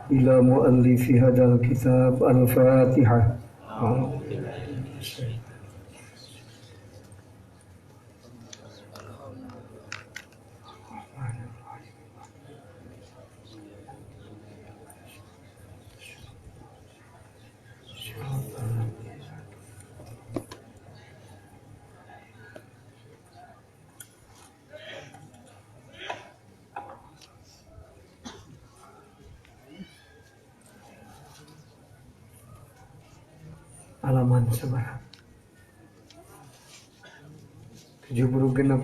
Ila muallifi hadzal kitab. Al-Fatihah. Halaman sabaraha? 76.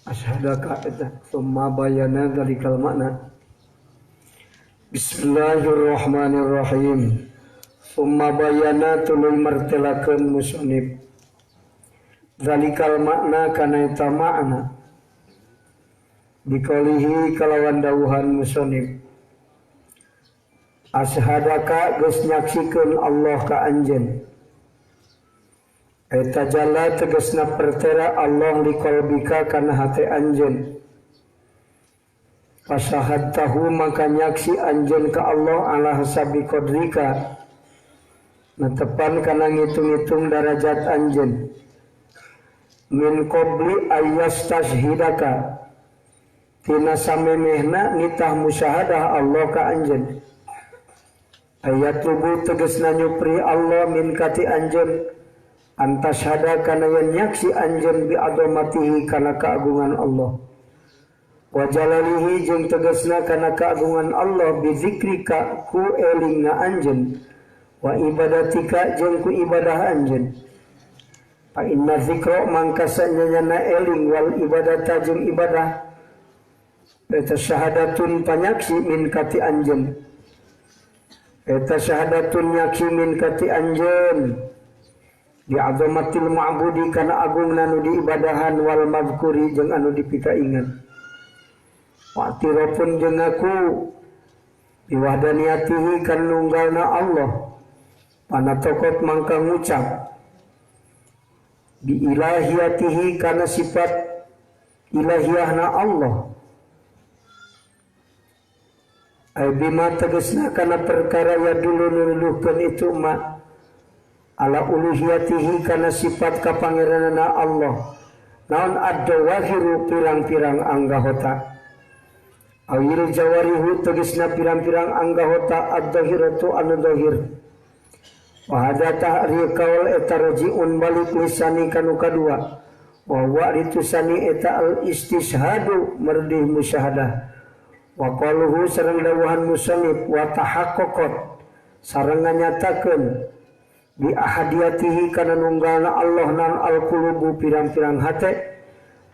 Ashadaka eta summa bayana dzalikal makna. Bismillahirrahmanirrahim. Summa bayana tuluy martelakeun musannif dzalikal makna kana eta makna bikolihi kalawan dawuhan musannif ashadaka geus nyaksikeun Allah ka anjeun eta jalla tegasna pertera Allah liqalbika kana hate anjeun fasahadtahu maka nyaksi anjeun ka Allah ala hasabi qadrika netepan kana ngitung-ngitung darajat anjeun min qabli ayyastashhidaka tina samemehna nitah musyahadah Allah ka anjeun ayat tubuh tegasna nyupri Allah min kati anjeun antashhada kana yen nyaksi anjeun bi azamatihi kana keagungan Allah wa jalalihi jeung tegasna kana keagungan Allah bi zikrika ku elingna anjeun wa ibadatika jeung ku ibadah anjeun fa inna zikra mangka sanyana eling wal ibadata jeung ibadah eta syahadatun panyaksi min kati anjeun eta syahadatun nyaksi min kati anjeun bi azamatil ma'budi kana agungna nu diibadahan wal mazkuri jeung anu dipikaingan wa tirafun jeung ngaku bi wahdaniyatihi kana nunggalna Allah panatokot mangka ngucap bi ilahiyatihi kana sifat ilahiyahna Allah ay bima tegasna kana perkara ya dulu nuduhkeun itu ma ala uluhiyatihi kana sifat kapangeranana Allah naon ad-dawahiru pirang-pirang anggahota awil jawarihu tegasna pirang-pirang anggahota ad-dahiratu anu dahir wa hadza ta'ri qaul eta rajiun balik lisani kanu kadua wa huwa ritusani eta al-istishhadu merdih musyahadah wa qaluhu sareng dawuhan musannif wa tahaqqaqat sareng nganyatakeun bi ahadiyatihi kana nunggalna Allah nan alqulubu pirang-pirang hate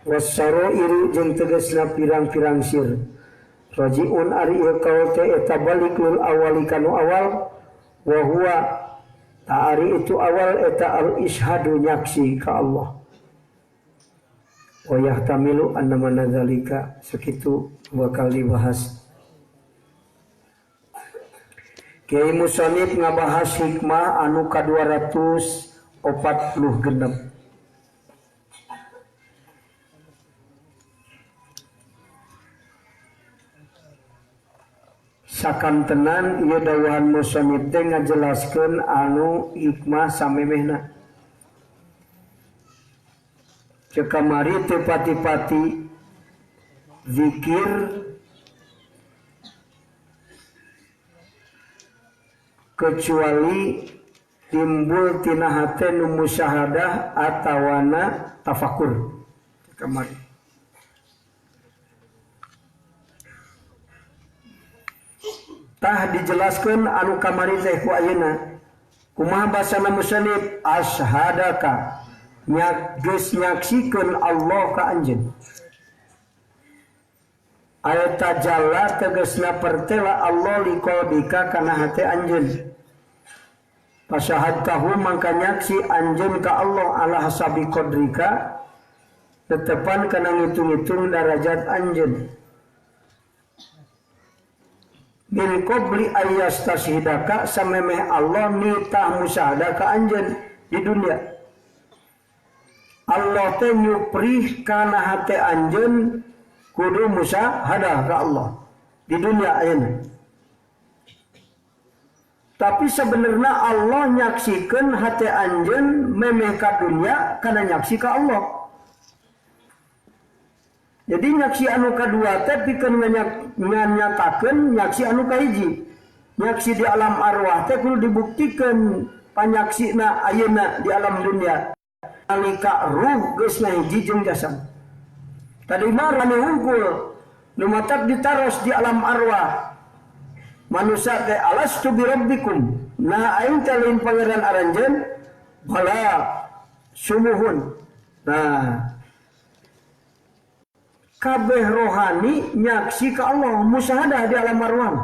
wasarairu jeung tegasna pirang-pirang sir rajiun ari ieu kaul teh eta balik lil awali kanu awal wa huwa ta'ari itu awal eta al ishadu nyaksi ka Allah wa yahtamilu anna manadzalika sakitu bakal dibahas. Kiai Musonib ngabahas hikmah anu ka-246. Sakantenan ieu dawuhan musonib teh ngajelaskeun anu hikmah samemehna. Ceuk kamari teu pati-pati zikir kecuali timbul tina hate nu musyahadah atawana tafakur kamari. Tah dijelaskeun anu kamari teh ku ayeuna. Kumaha basana musannif ashadaka geus nyaksikeun Allah ka anjeun. Ayat tajalla tegasna pertela Allah liqalbika kana hate anjeun. Pasahadtahu mangka nyaksi anjeun ka Allah ala hasabi qadrika tetepan kana ngitung-ngitung darajat anjeun. Min qabli ayyastashhidaka samemeh Allah nitah musyahadah ka anjeun di dunia. Allah teh nyuprih kana hate anjeun kudu musyahadah ka Allah. Di dunia ayeuna. Tapi sebenarnya Allah nyaksikeun hate anjeun memeh ka dunya kana nyaksi ka Allah. Jadi nyaksi anu kadua teh pikeun nganyatakeun nyaksi anu kahiji. Nyaksi di alam arwah teh kudu dibuktikeun panyaksina ayeuna di alam dunia. Nalika ruh geus ngahiji jeung jasad. Tadi mah rame hungkul nu matak ditaros di alam arwah. Manusia teh alastu bi rabbikum. Nah aing teh lain pangeran aranjeun bala sumuhun. Nah kabeh rohani nyaksi ka Allah musyahadah di alam arwah.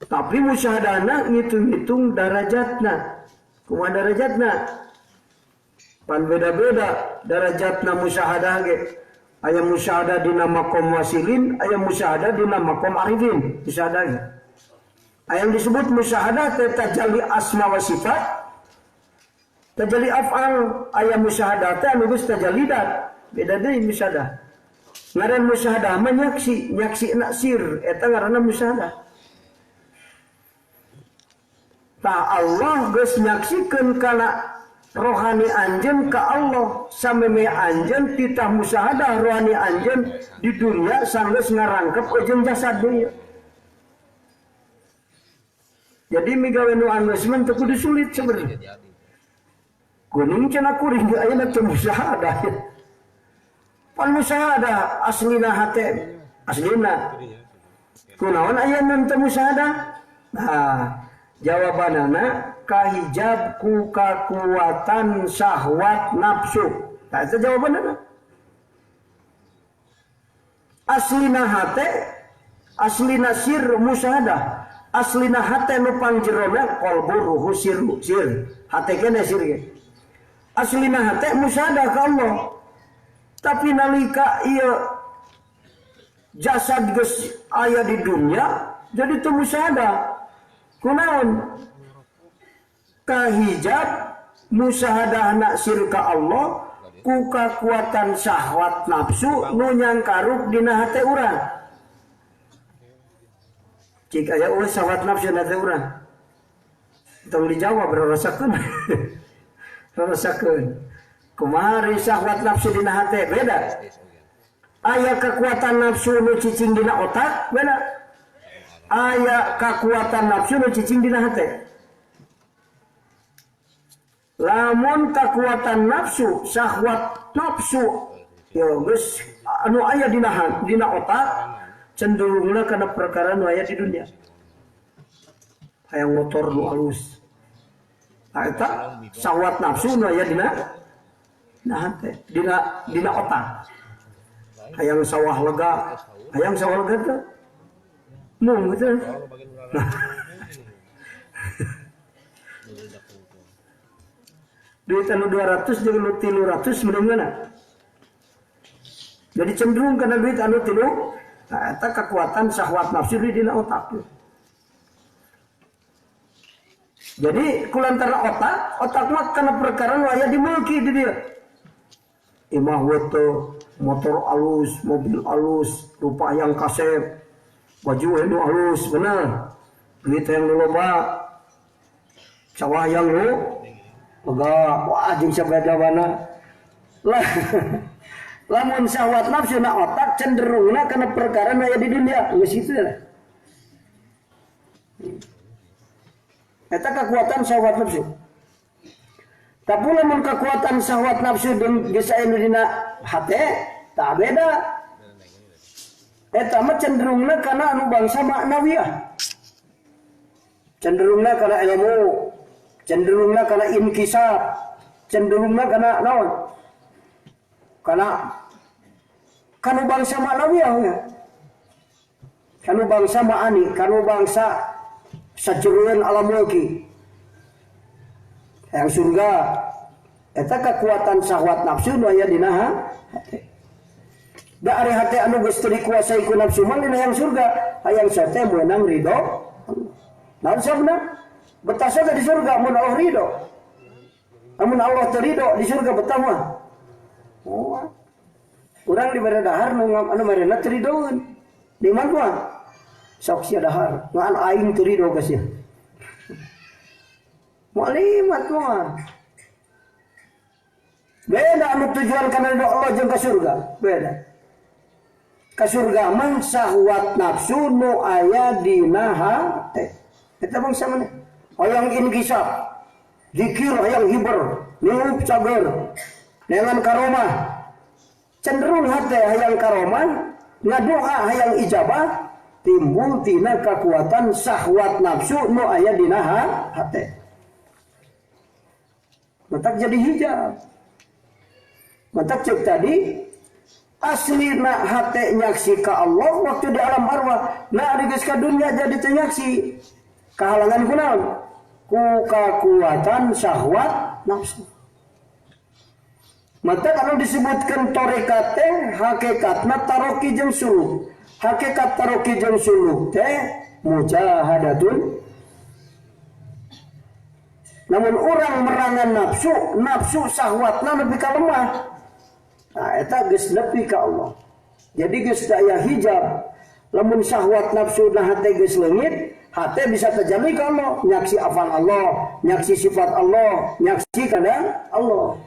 Tapi musyahadahna ngitung-ngitung darajatna. Kumaha darajatna? Pan beda-beda darajatna musyahadah ge. Aya musyahadah dina maqam wasilin, aya musyahadah dina maqam arifin, musyahadah ge. Aya yang disebut musyahadah teh tajalli asma wa sifat, tajalli af'al, aya musyahadah teh anu geus tajallidat. Beda deui musyahadah. Ngaran musyahadah mah nyaksi, nyaksi naksir, eta ngaranna musyahadah. Ta Allah geus nyaksikeun kana rohani anjeun ka Allah sameme anjeun titah musyahadah rohani anjeun di dunia sanggeus ngarangkep jeung jasad dunya. Jadi migawe nu anggeus mah teu kudu sulit sebenarnya. Kuning cenah kuring ayeuna teu musyahadah. Pan musyahadah aslina hate aslina. Kunaon ayeuna teu musyahadah? Nah, jawabanana kahijab ku kakuatan syahwat nafsu. Nah, itu jawabanana. Aslina hate, aslina sir musyahadah. Aslina hate nu pangjerona qalbu ruhu sir sir. Hate kene sir ge. Aslina hate musyahadah ka Allah. Tapi nalika ieu jasad geus aya di dunia jadi teu musyahadah. Kunaon? Kahijab musyahadah naksir ka Allah ku kakuatan syahwat nafsu nu nyangkaruk dina hate urang. Cik aya eueuh syahwat nafsu na hate urang. Tong dijawab rarasakeun. Rarasakeun. Kumaha syahwat nafsu dina hate beda. Aya kekuatan nafsu nu cicing dina otak beda. Aya kekuatan nafsu nu cicing dina hate. Lamun kekuatan nafsu, syahwat nafsu, ya geus anu aya dina dina otak cenderungna kana perkara nu aya di dunia. Hayang motor nu alus. Nah, eta syahwat nafsu nu aya dina hate, dina dina otak. Hayang sawah lega, hayang sawah lega teh. Mung gitu. Nah. Duit anu 200 jeung nu 300 mending mana? Jadi cenderung kana duit anu 3, nah eta kekuatan syahwat nafsu di dina otak. Jadi kulantaran otak, otak mah kana perkara nu aya dimulki di dieu. Imah weto, motor alus, mobil alus, rupa yang kasep, baju anu alus, bener. Duit yang loba, sawah yang lu lega, wah jeung sabadawana. Lah, lamun syahwat nafsu na otak cenderungna kana perkara nu aya di dunia, geus kitu lah. Eta kekuatan syahwat nafsu. Tapi lamun kekuatan syahwat nafsu jeung geus aya nu dina hate, tah beda. Eta mah cenderungna kana anu bangsa maknawiyah. Cenderungna kana ilmu, cenderungna kana inkisab, cenderungna kana naon? Kana kanu bangsa maknawiyah ya. Kanu bangsa ma'ani, kanu bangsa sajeroeun alam mulki. Yang surga eta kekuatan syahwat nafsu nu aya dina hate. Da ari hate anu geus teu dikuasai ku nafsu mah dina yang surga, hayang sate meunang ridho. Naon sabna? Betah saja di surga mun Allah ridho. Amun Allah teu ridho di surga betah mah. Oh. Urang dibere dahar nu anu merena teu ridoeun. Di mana mah? Sok sia dahar, ngan aing teu rido ka sia. Moal nikmat mah. Beda anu tujuan kana ridho Allah jeung ka surga, beda. Ka surga mah syahwat nafsu nu aya dina hate. Eta bangsa maneh? Hayang inkisaf, zikir hayang hiber, niup cager, neangan karomah. Cenderung hate hayang karomah, ngadoa hayang ijabah, timbul tina kekuatan syahwat nafsu nu aya dina hate. Matak jadi hijab. Matak cek tadi asli nak hate nyaksi ka Allah waktu di alam arwah, nak geus ka dunia jadi teu nyaksi. Kahalangan kunaon? Ku kekuatan syahwat nafsu. Maka kalau disebutkan tarekat teh hakikatna taroki jeung suluk. Hakikat taroki jeung suluk teh mujahadatun. Namun orang merangan nafsu, nafsu syahwatna nepi ka lemah. Nah, eta geus nepi ka Allah. Jadi geus aya hijab. Lamun syahwat nafsu na hate geus leungit, hate bisa terjadi ka Allah, nyaksi afal Allah, nyaksi sifat Allah, nyaksi kana Allah.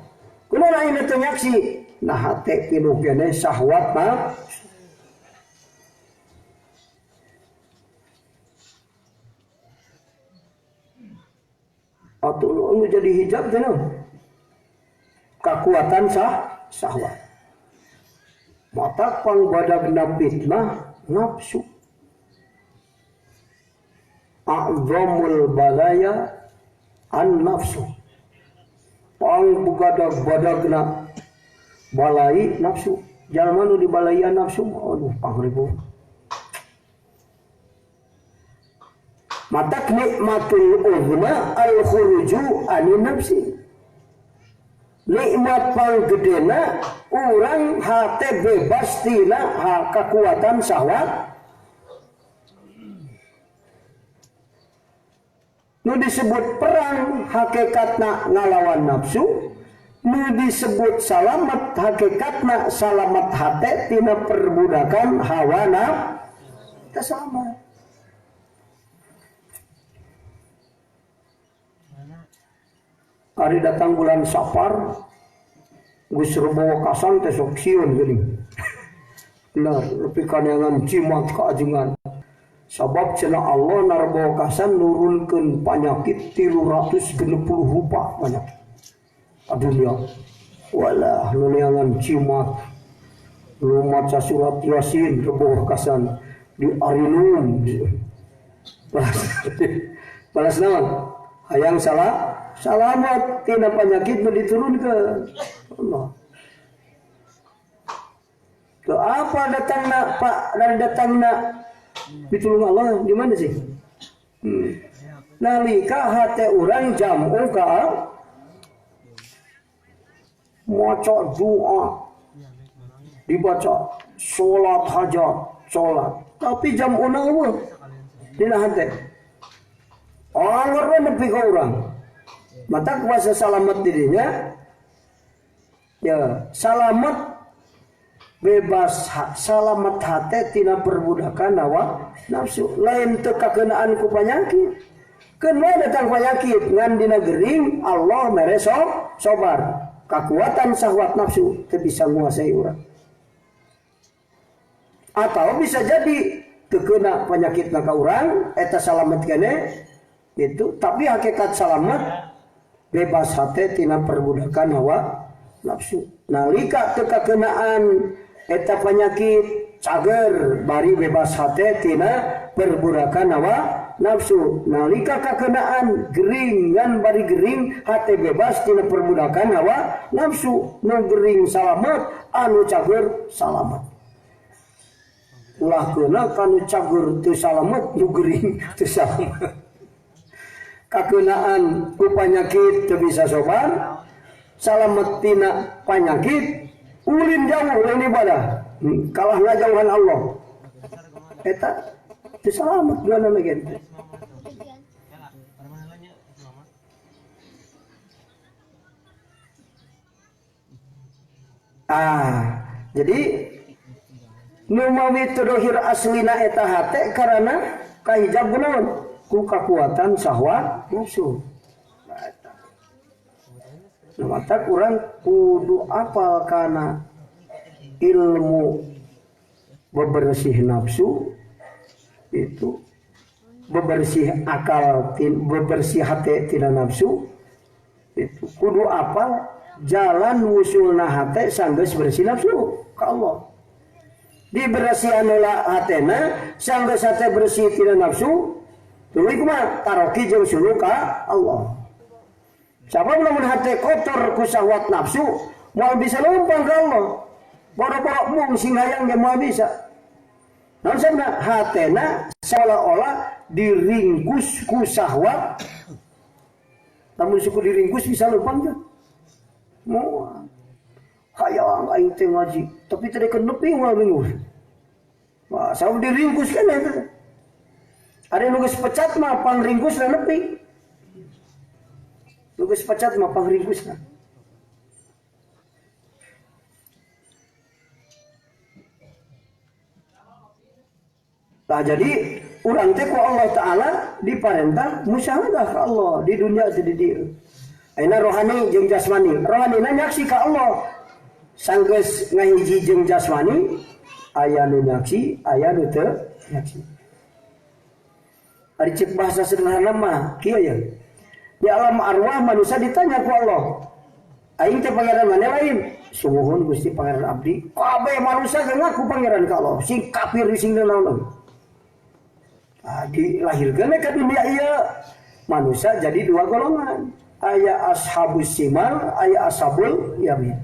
Kunaon ayeuna teu nyaksi? Nah hate pinuh keneh syahwat nafsu. Atuh nu jadi hijab teh naon? Kakuatan syahwat. Mata pangbadagna fitnah nafsu. A'zamul balaya an nafsu. Pang bugadag-badagna balai nafsu. Jalma nu dibalaian nafsu, aduh pangribu. Matak nikmatul uzma al khuruju anin nafsi. Nikmat panggedena urang hate bebas tina kekuatan syahwat. Nu disebut perang hakikatna ngalawan nafsu, nu disebut salamet hakikatna salamet hate tina perbudakan hawa nafsu. Kita selamat. Hari datang bulan Safar, geus rebo wekasan teh sok sieun geuning. Bener, nepi ka neangan jimat ka ajengan. Sabab cenah Allah narebo wekasan nurunkeun panyakit 360 rupa penyakit. Dunia. Walah nu neangan jimat. Nu maca surat Yasin rebo wekasan di arinum. Balas naon? Hayang salah salamat tina penyakit nu diturunkeun Allah. Tuh apa datangna Pak dari datangna ditulung Allah di mana sih? Nalika hate urang jamu ka maca doa dibaca salat hajat salat tapi jamuna eueuh dina hate. Angger we nepi ka urang. Mata kuasa salamet dirinya ya salamet bebas salamet hate tina perbudakan hawa nafsu lain teu kakeunaan ku panyakit. Keun datang panyakit ngan dina gering Allah mere sobar. Kakuatan syahwat nafsu teu bisa nguasai urang. Atau bisa jadi teu keuna panyakitna ka urang eta salamet keneh itu tapi hakikat salamet bebas hate tina perbudakan hawa nafsu. Nalika teu kakeunaan eta penyakit cager bari bebas hate tina perbudakan hawa nafsu. Nalika kakeunaan gering ngan bari gering hate bebas tina perbudakan hawa nafsu. Nu gering salamet anu cager salamet. Ulah keuna kanu cager teu salamet nu gering teu salamet. Kakeunaan ku panyakit teu bisa sobar, salamet tina panyakit ulin jauh lain ibadah, kalah ngajauhan Allah. Eta teu salamet duana lagi. Ah, Jadi nu mawi teu dohir aslina eta hate karena kahijab kunaon? Ku kakuatan syahwat nafsu. Nah, mata kurang kudu apal kana ilmu bebersih nafsu itu bebersih akal bebersih hati tina nafsu itu kudu apal jalan wusulna hate sanggeus bersih nafsu ka Allah. Dibersihan heula hatena sanggeus hate bersih tina nafsu tuluy kumaha taroki jeung suluh ka Allah. Sabab lamun hate kotor ku syahwat nafsu moal bisa leumpang ka Allah. Boro-boro mung sing hayang ge moal bisa. Naon sababna hatena seolah-olah diringkus ku syahwat. Lamun suku diringkus bisa leumpang teh. Moal. Hayang aing teh ngaji, tapi teu deket nepi moal minggu. Wah, sabab diringkus kan eta. Ada nu geus pecat mah pangringkusna nepi. Nu geus pecat mah pangringkusna. Nah, jadi urang teh ku Allah Ta'ala diparentah musyahadah ka Allah di dunia teh di dieu. Ayeuna rohani jeung jasmani. Rohanina nyaksi ka Allah. Sanggeus ngahiji jeung jasmani aya nu nyaksi, aya nu teu nyaksi. Ari cek bahasa sederhana mah kieu ya. Di alam arwah manusia ditanya ku Allah. Aing teh pangeran maneh lain? Sungguhun Gusti pangeran abdi. Kabeh manusia ge ngaku pangeran ka Allah. Sing kafir sing naon. Nah, dilahirkan ke dunia iya manusia jadi dua golongan, aya ashabus simal, aya ashabul yamin.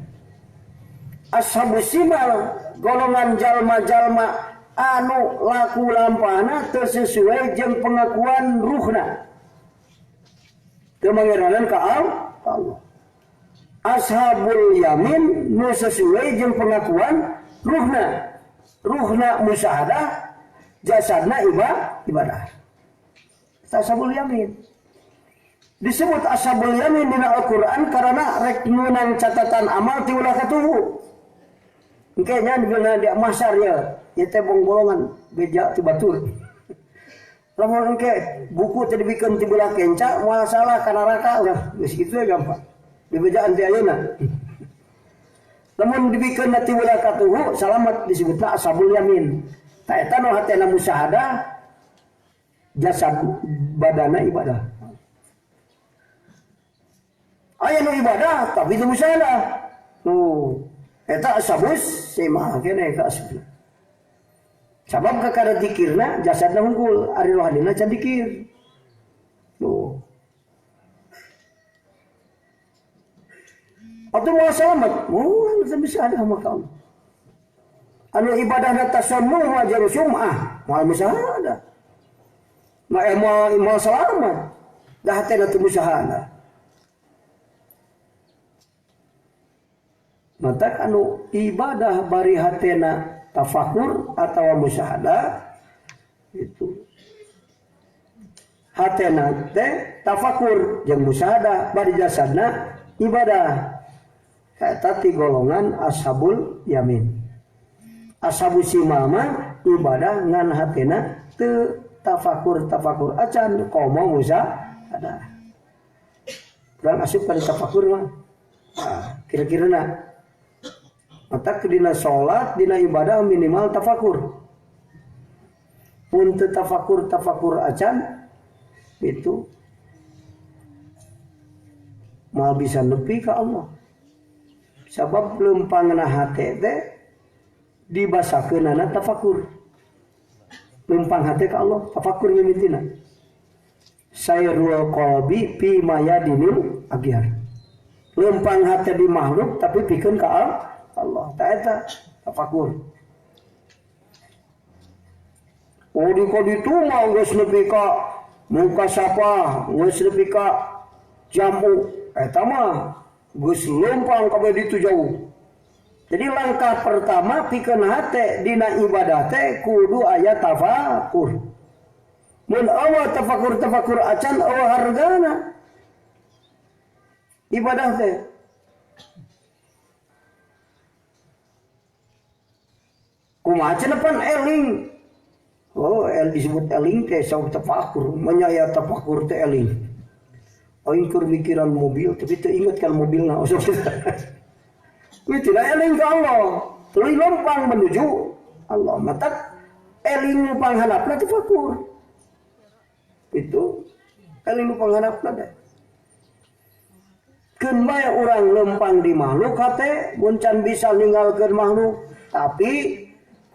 Ashabus simal golongan jalma-jalma anu laku lampahna teu sesuai jeung pengakuan ruhna, teu mangeranan ka Allah. Ashabul yamin nu sesuai jeung pengakuan ruhna, ruhna musyahadah, jasadna ibadah. Ashabul yamin disebut ashabul yamin dina Al-Qur'an karena rek meunang catatan amal ti ulah katuhu. Engke nya dina di mahsyar ya, ieu teh bongbolongan beja ti batur. Lamun engke buku teh dibikeun ti belah kenca moal salah ka neraka ulah geus kitu we gampang. Dibejaan ti ayeuna. Lamun dibikeun ti ulah katuhu salamet disebutna ashabul yamin. Ta eta nu hatena musyahadah jasad badana ibadah. Aya nu ibadah tapi teu musyahadah. Tuh, eta ashabus sima kene ka ashabul. Sabab kakara dikirna jasadna hungkul, ari rohanina can dikir. Tuh. Atuh moal salamet, moal teu musyahadah maka Allah. Anu ibadahna tasannuh mah jeung sum'ah moal musyahadah. Ma moal salamet da hatena teu musyahadah. Matak anu ibadah bari hatena tafakur atawa musyahadah itu hatena teh tafakur jeung musyahadah bari jasadna ibadah. Eta ti golongan ashabul yamin. Ashabu simama ibadah ngan hatena teu tafakur-tafakur acan komo musyahadah. Urang asup pada tafakur mah. Nah, kira-kira na mata dina salat dina ibadah minimal tafakur. Pun teu tafakur-tafakur acan itu moal bisa nepi ka Allah. Sabab leumpangna hate teh dibasakeunana tafakur. Lempang hati ka Allah, tafakur mimitina. Sayrul qalbi fi mayadinil agyar. Lempang hati di makhluk tapi pikeun ka Allah. Ta eta tafakur. Oh di kaditu mah geus nepi ka muka sapa, geus nepi ka jamu. Eta mah geus lempang kabeh ditu jauh. Jadi langkah pertama pikeun hate dina ibadah teh kudu aya tafakur. Mun awa tafakur-tafakur acan awa hargana ibadah teh. Kumaha cenah pan eling. Oh, el disebut eling teh saur tafakur, manyaya tafakur teh eling. Aing keur mikiran mobil tapi teu inget kan mobilna. Kuwi tidak eling ka Allah, tuluy lompang menuju Allah. Matak eling nu panghanapna tafakur. Itu eling nu panghanapna teh. Keun bae urang lempang di makhluk hate mun can bisa ninggalkeun makhluk, tapi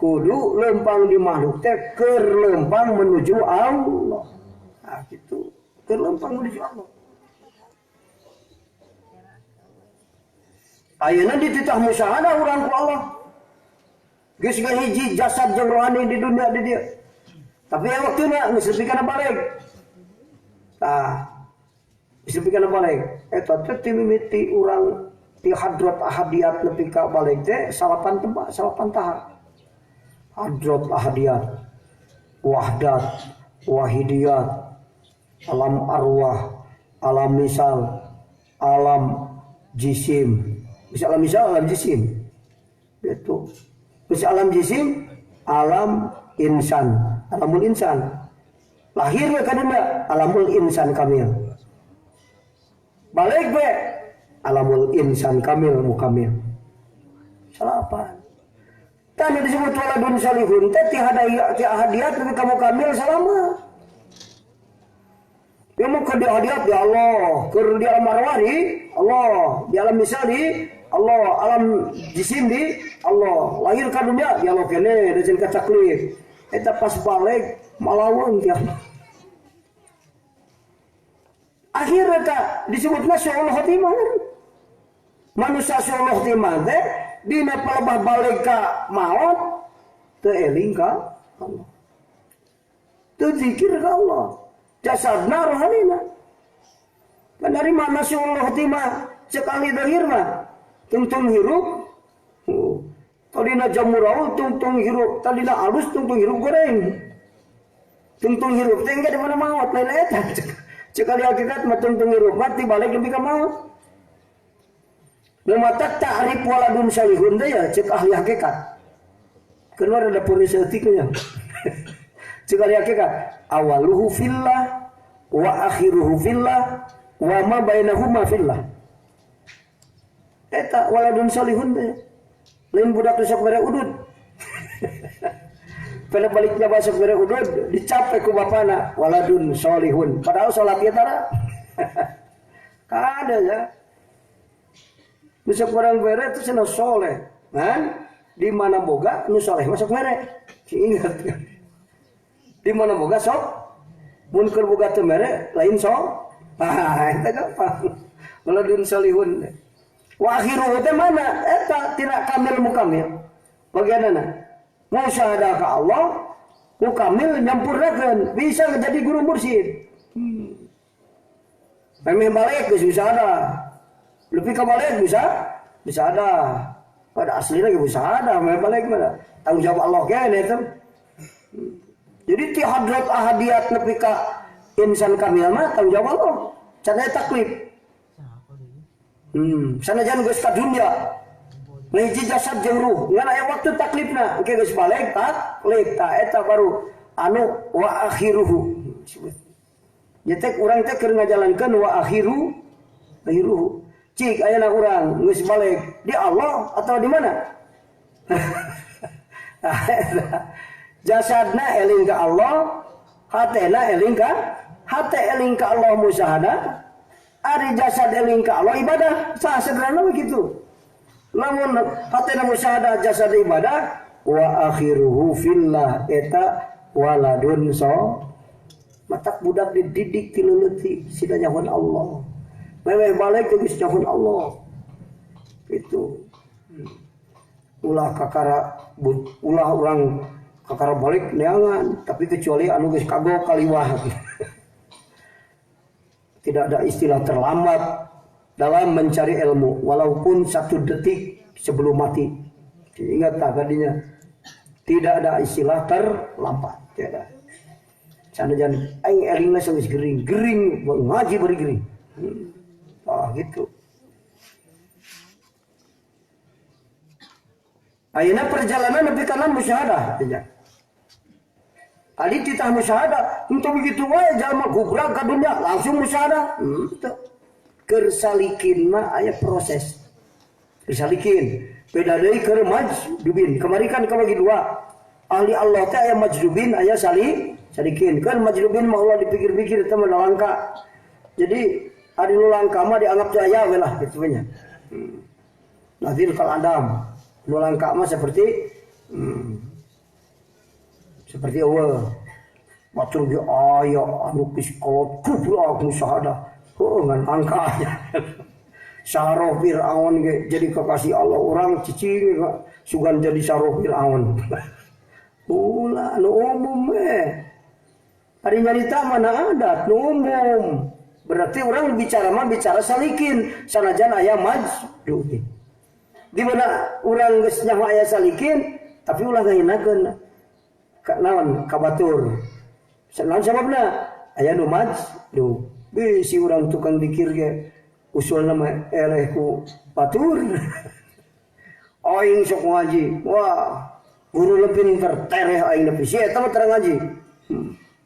kudu lempang di makhluk teh keur lempang menuju Allah. Nah, gitu. Keur lempang menuju Allah. Ayeuna dititah musyahadah urang ku Allah. Geus ngahiji jasad jeung rohani di dunia di dieu. Tapi aya waktuna geus nepi kana baleg. Tah, geus nepi kana baleg. Eta teh ti mimiti urang ti hadrat ahadiyat nepi ka baleg teh salapan tempat, salapan tahap. Hadrat ahadiyat, wahdat, wahidiyat, alam arwah, alam misal, alam jisim. Bisa alam misal, alam jisim. Itu. Bisa alam jisim, alam insan, alamul insan. Lahirnya ka dunia, alamul insan kamil. Balik be, alamul insan kamil mukamil. Salapan. Tadi disebut waladun salihun teh ti ahadiyat lebih kamu kamil salama. Ya mau ke di ahadiyat di Allah, ke di alam arwah di Allah, di alam misal di Allah, alam jisim di Allah. Lahir ka dunia di Allah kene da jeung kacaklif. Eta pas balik malaweung ti Allah. Akhirnya tak disebutna su'ul khotimah. Manusia su'ul khotimah teh dina palebah balik ka maot teu eling ka Allah. Teu zikir ka Allah. Jasadna rohanina. Kan dari mana su'ul khotimah sekali dahir mah tungtung hirup. Tadina jamurau tungtung hirup, tadina alus tungtung hirup goreng. Tungtung hirup teh engke di mana maot lain eta. Sekali hakikat mah tungtung hirup mati balik lebih ka maot. Mematak ta'rif waladun salihun teh ya cek ahli hakikat. Keluar ada polisi etiknya. Cek ahli hakikat awaluhu fillah wa akhiruhu fillah wa ma bainahuma fillah. Eta waladun salihun teh. Lain budak nu sok mere udud. Pada baliknya masuk mere udud dicape ku bapana waladun salihun. Padahal salat ieu tara. Kada ya. Besok orang bere itu cenah soleh, kan? Di mana boga nu soleh masuk mere. Ingat. Di mana boga sok? Mun keur boga teu mere lain sok. Ah, eta gampang. Waladun salihun. Wa akhiruhu teh mana? Eta tidak kamil mukamil. Bagianana. Musyahadah ka Allah, mukamil nyampurnakeun, bisa jadi guru mursyid. Memeh balik geus bisa ada. Lebih ke balik bisa ada. Pada asli lagi bisa ada, memeh balik mana? Tanggung jawab Allah kene eta. Jadi ti hadrat ahadiyat nepi ka insan kamil mah tanggung jawab Allah. Can aya taklif. Sanajan geus ka dunia. Ngahiji jasad jeung ruh, ngan aya waktu taklifna, engke geus balik taklif tah eta baru anu wa akhiruhu. Nya teh urang teh keur ngajalankeun wa akhiru akhiruhu. Cik ayeuna urang geus balik di Allah atau di mana? Jasadna eling ka Allah, hatena eling ka hate eling ka Allah musyahadah, ari jasad eling ka Allah ibadah. Sah sederhana begitu. Lamun hatena musyahadah jasad ibadah wa akhiruhu fillah eta waladun so matak budak dididik ti leutik sida nyahoan Allah. Meweh balik geus nyahoan Allah. Itu. Ulah kakara ulah urang kakara balik neangan, tapi kecuali anu geus kagok kaliwah. Tidak ada istilah terlambat dalam mencari ilmu walaupun satu detik sebelum mati. Ingat tak tadinya? Tidak ada istilah terlambat, tidak. Sanajan aing elingna geus gering, gering ngaji bari gering. Ah gitu. Ayeuna perjalanan nepi kana musyahadah teh. Ali titah musyahadah, untuk begitu wae jalma gubrak ka dunya langsung musyahadah. Teu. Keur salikin mah aya proses. Keur salikin beda deui keur majdubin. Kamari kan kabagi dua. Ahli Allah teh aya majdubin, aya salikin. Kan majdubin mah ulah dipikir-pikir eta mah langka. Jadi ari nu langka mah dianggap teu aya we lah kitu nya. Nazir kal adam. Nu langka mah seperti seperti eueuh. Batur ge aya anu psikolog kubrak musyahadah. Heuh ngan langka nya. Saroh Fir'aun ge jadi kekasih Allah urang cicing sugan jadi saroh Fir'aun. Ulah nu umum we. Ari nyarita mana adat nu umum. Berarti orang bicara mah bicara salikin sanajan aya majdubin. Di mana urang geus nyaho aya salikin tapi ulah ngahinakeun ka naon ka batur. Naon sababna? Aya nu majdub. Bisi urang tukang dikir ge usulna mah eleh ku batur. Aing sok ngaji. Wah, guru lebih pinter tereh aing nepi si eta mah terang ngaji.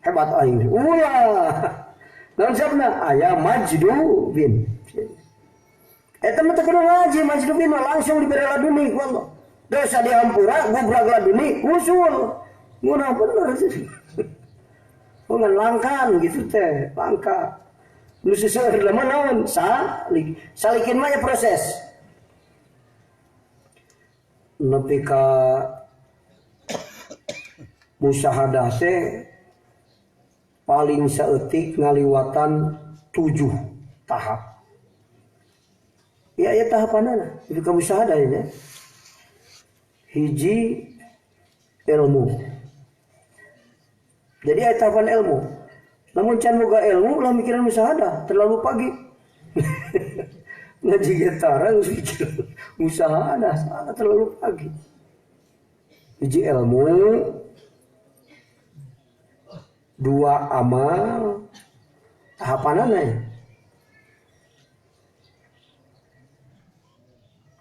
Hebat aing. Ulah. Naon sababna? Aya majdubin. Eta mah teu kudu ngaji, majdubin mah langsung dibere laduni ku Allah. Dosa dihampura, gubrak laduni, usul. Ngunah bener sih. Oh, ngan langkan gitu teh, langka. Nu seueur mah naon? Salik. Salikin mah ya proses. Nepi ka musyahadah teh paling saeutik ngaliwatan 7 tahap. Ya ya tahapanana, itu ka musyahadah ya. Hiji ilmu. Jadi aya tahapan ilmu. Namun can boga ilmu lah mikiran musyahadah terlalu pagi. Ngaji getara geus mikir musyahadah salah terlalu pagi. Hiji ilmu, 2 amal, tahapanana ya.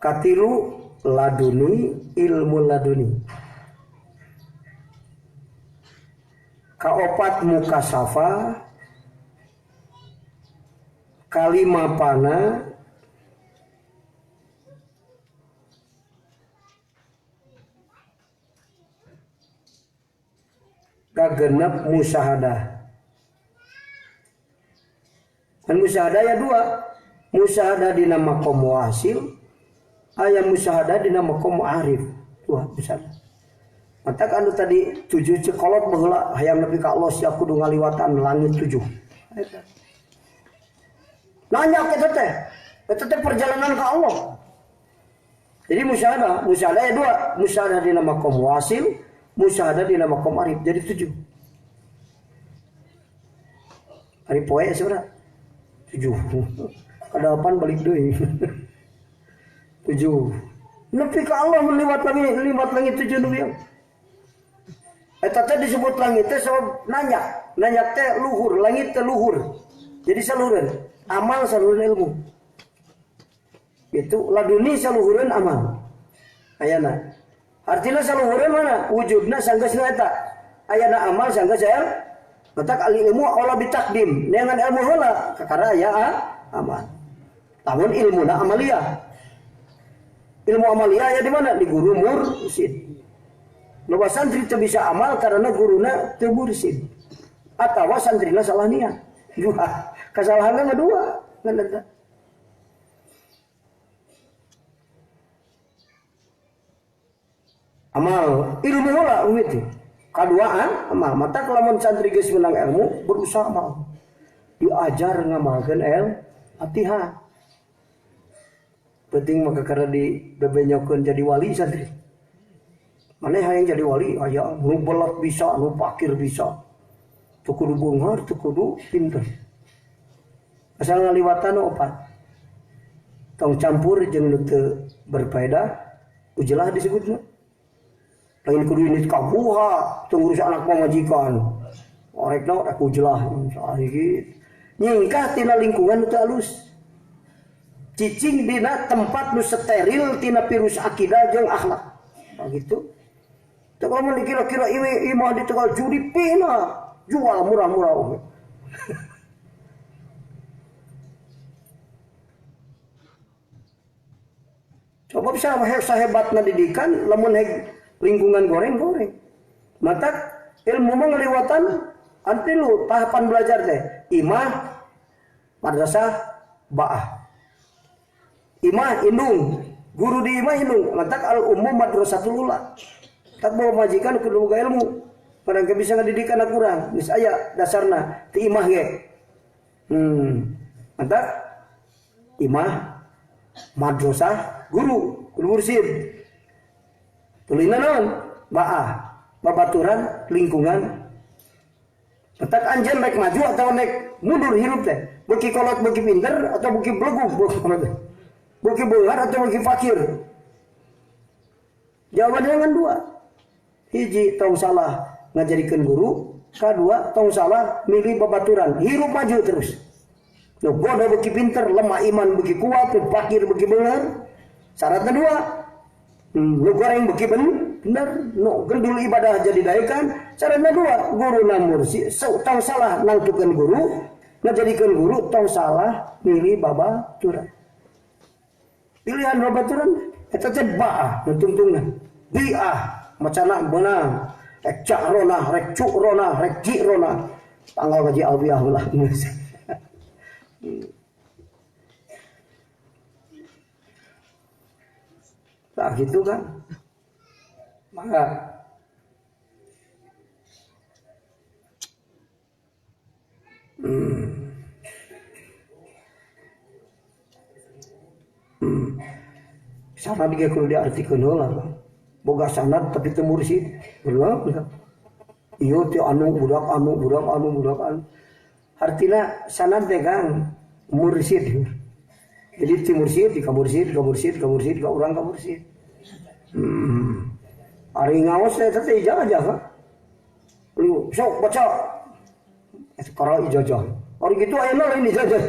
Katilu laduni, ilmu laduni. Kaopat mukasafa, kalima pana, kagenep musyahadah. Dan musyahadah ya 2. Musyahadah dina maqam wasil, aya musyahadah dina maqam arif. 2 musyahadah. Matak anu tadi 7 cekolot baheula hayang nepi ka Allah sia kudu ngaliwatan langit 7. Nanya eta teh. Eta teh perjalanan ka Allah. Jadi musyahadah, musyahadah ya 2, musyahadah dina maqam wasil, musyahadah dina maqam arif. Jadi 7. Ari poe sabaraha? 7. Kadapan balik deui. 7. Nepi ka Allah meliwat langit, liwat langit 7 nu ieu. Eta teh disebut langit teh sabab nanyak, nanyak teh luhur, langit teh luhur. Jadi saluran, amal saluran ilmu. Itu laduni saluhureun amal. Ayana. Artinya saluhureun mana? Wujudna sanggeusna eta. Ayana amal sanggeus el. Matak ahli ilmu olah bitakdim. Neangan ilmu heula kakara aya amal. Lamun ilmuna amaliyah. Ilmu amaliyah aya di mana? Di guru mursyid. Loba santri teu bisa amal karena guruna teu mursyid. Atawa santrina salah niat. Dua. Kesalahanna mah 2. Ngan eta. Amal ilmu heula umit teh. Kaduaan amal. Mata lamun santri geus menang ilmu berusaha amal. Diajar ngamalkeun latihan. Penting maka karena dibebenyokeun jadi wali santri. Maneh hayang jadi wali aya nu belat bisa, nu pakir bisa. Teu kudu beunghar, teu kudu pinter. Asal ngaliwatan 4. Tong campur jeung nu teu berfaedah, ujelah disebutna. Lain kudu ini kabuha, teu ngurus anak pamajikan. Orekna rek ujelah gitu. Nyingkah tina lingkungan nu teu alus. Cicing dina tempat nu steril tina virus akidah jeung akhlak. Nah gitu. Teu lamun dikira-kira imah di Tegal judi pina, jual murah-murah oge. Coba bisa sahebatna didikan lamun lingkungan goreng-goreng. Mata ilmu mah ngaliwatan antilu tahapan belajar teh. Imah, madrasah, baah. Imah indung, guru di imah indung. Mantak al ummu madrasatul ula. Tak bawa majikan kudu boga ilmu. Padahal bisa ngadidik anak urang, geus aya dasarna ti imah ge. Mantak imah, madrasah, guru, guru mursyid. Tulina naon? Baah, babaturan, lingkungan. Petak anjeun rek maju atau rek mundur hirup teh. Beuki kolot beuki pinter atau beuki belegug beuki kolot teh. Beuki beunghar atau beuki fakir. Jawabannya ngan dua. Hiji tong salah ngajadikeun guru, kadua tong salah milih babaturan, hirup maju terus. Nu bodoh beuki pinter, lemah iman beuki kuat, fakir beuki beunghar. Syaratnya dua. Nu goreng beuki bener, nu gendul ibadah jadi daekan. Syaratnya dua, guru na mursyid, tong salah nangtukeun guru, ngajadikeun guru tong salah milih babaturan. Pilihan babaturan eta teh baah nu tungtungna. Biah macana beunang, rek cakrona, rek cukrona, rek jirona. Tanggal ngaji albiah lah. Nah gitu kan. Maka sanad ge kudu diartikeun heula. Boga sanad tapi teu mursyid. Bener. Ieu teh anu budak anu budak anu budak anu. Artina sanad teh Kang mursyid. Jadi ti mursyid, ka mursyid, ka mursyid, ka mursyid, ka urang ka mursyid. Ari ngaos teh teh ijazah. Lu sok baca. Eta kara ijazah. Ari kitu ayeuna lain ijazah.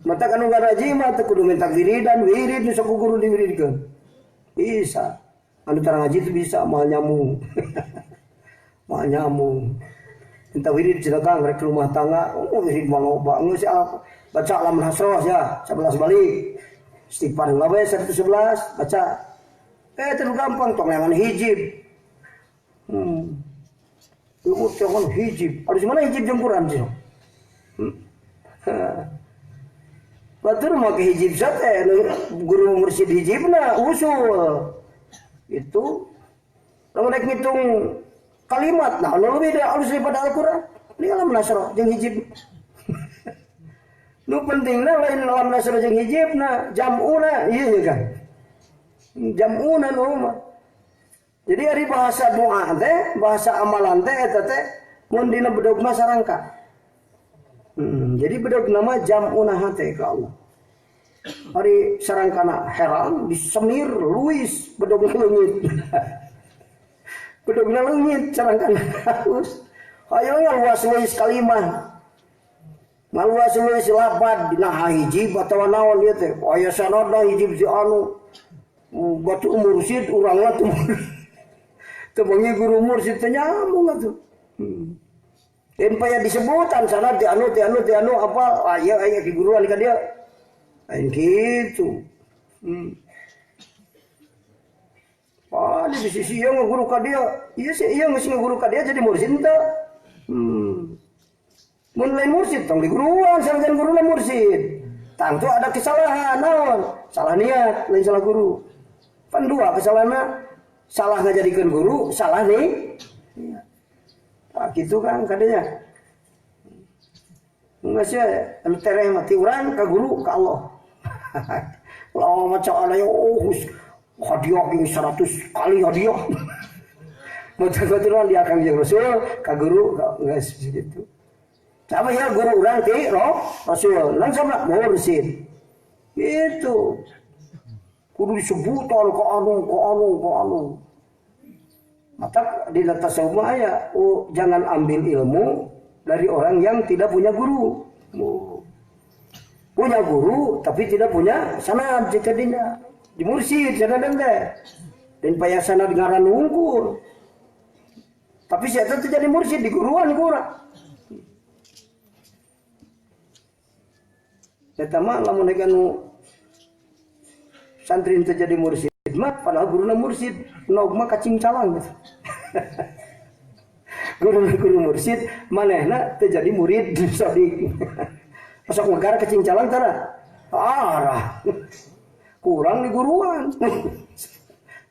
Mata kanu ngaraji mah teu kudu minta wiridan, wirid nu sok guru diwiridkeun. Bisa. Anu tara ngaji teu bisa moal nyambung. Moal nyambung. Minta wirid cenah Kang rek rumah tangga, oh wirid mah loba geus baca alam hasroh ya, 11 balik. Istighfar heula we 111 baca. Teu gampang tong neangan hijib. Ieu tong hijib. Alus mana hijib jeung Quran sih? Batur make hijib sate guru mursyid hijibna usul. Itu lamun rek ngitung kalimat nah anu lebih alus daripada Al-Qur'an. Ini alam nasroh jeung hijib. Nu pentingna lain alam nasroh jeung hijibna, jam'una ieu ya kan. Jam'una nu mah. Jadi ari bahasa doa teh, bahasa amalan teh eta teh mun dina bedog mah sarangka. Jadi bedog nama jam'una hate ka Allah. Ari sarangkana herang disemir luis bedog leungit. Bedogna leungit sarangkana halus. Hayo ngaluas luis kalimah. Ngaluas luis lapad dina hijib atawa naon ieu teh. Aya sanadna hijib si anu batu mursyid urang mah teu bengi guru mursyid teh nyambung atuh. Dan paya disebutan sanad di anu di anu di anu apa aya aya keguruan ka dia. Lain gitu. Ah di sisi ieu ngaguru ka dia. Ieu sih ieu geus ngaguru ka dia jadi mursyid teh. Mun lain mursyid tong diguruan sanajan guruna mursyid. Tangtu ada kesalahan naon? Salah niat, lain salah guru. Pan dua kesalahanna, salah ngajadikeun guru, salah nih. Iya. Nah, gitu kan kadanya. Enggak sih, anu tereh mati urang ka guru ka Allah. Kalau maca alaya oh hadiah yang 100 kali hadiah. Maca baturan dia kang jeung Rasul ka guru geus gitu. Sama ya guru urang ti roh Rasul, langsung mursyid. Gitu. Kudu disebutan ka anu ka anu ka anu. Maka di tasawuf mah aya, oh, jangan ambil ilmu dari orang yang tidak punya guru. Oh. Punya guru tapi tidak punya sanad jadinya. Di mursid sanadna teh. Dan payasana ngaran wungkul. Tapi si eta teh jadi mursid di guruan kurang. Eta mah lamun anu santri teh jadi mursid mah padahal guruna mursid, nog mah kacing calang gitu. Guru guru mursid manehna teh jadi murid sodik. Sok negara kacing calang tara. Arah. Kurang di guruan.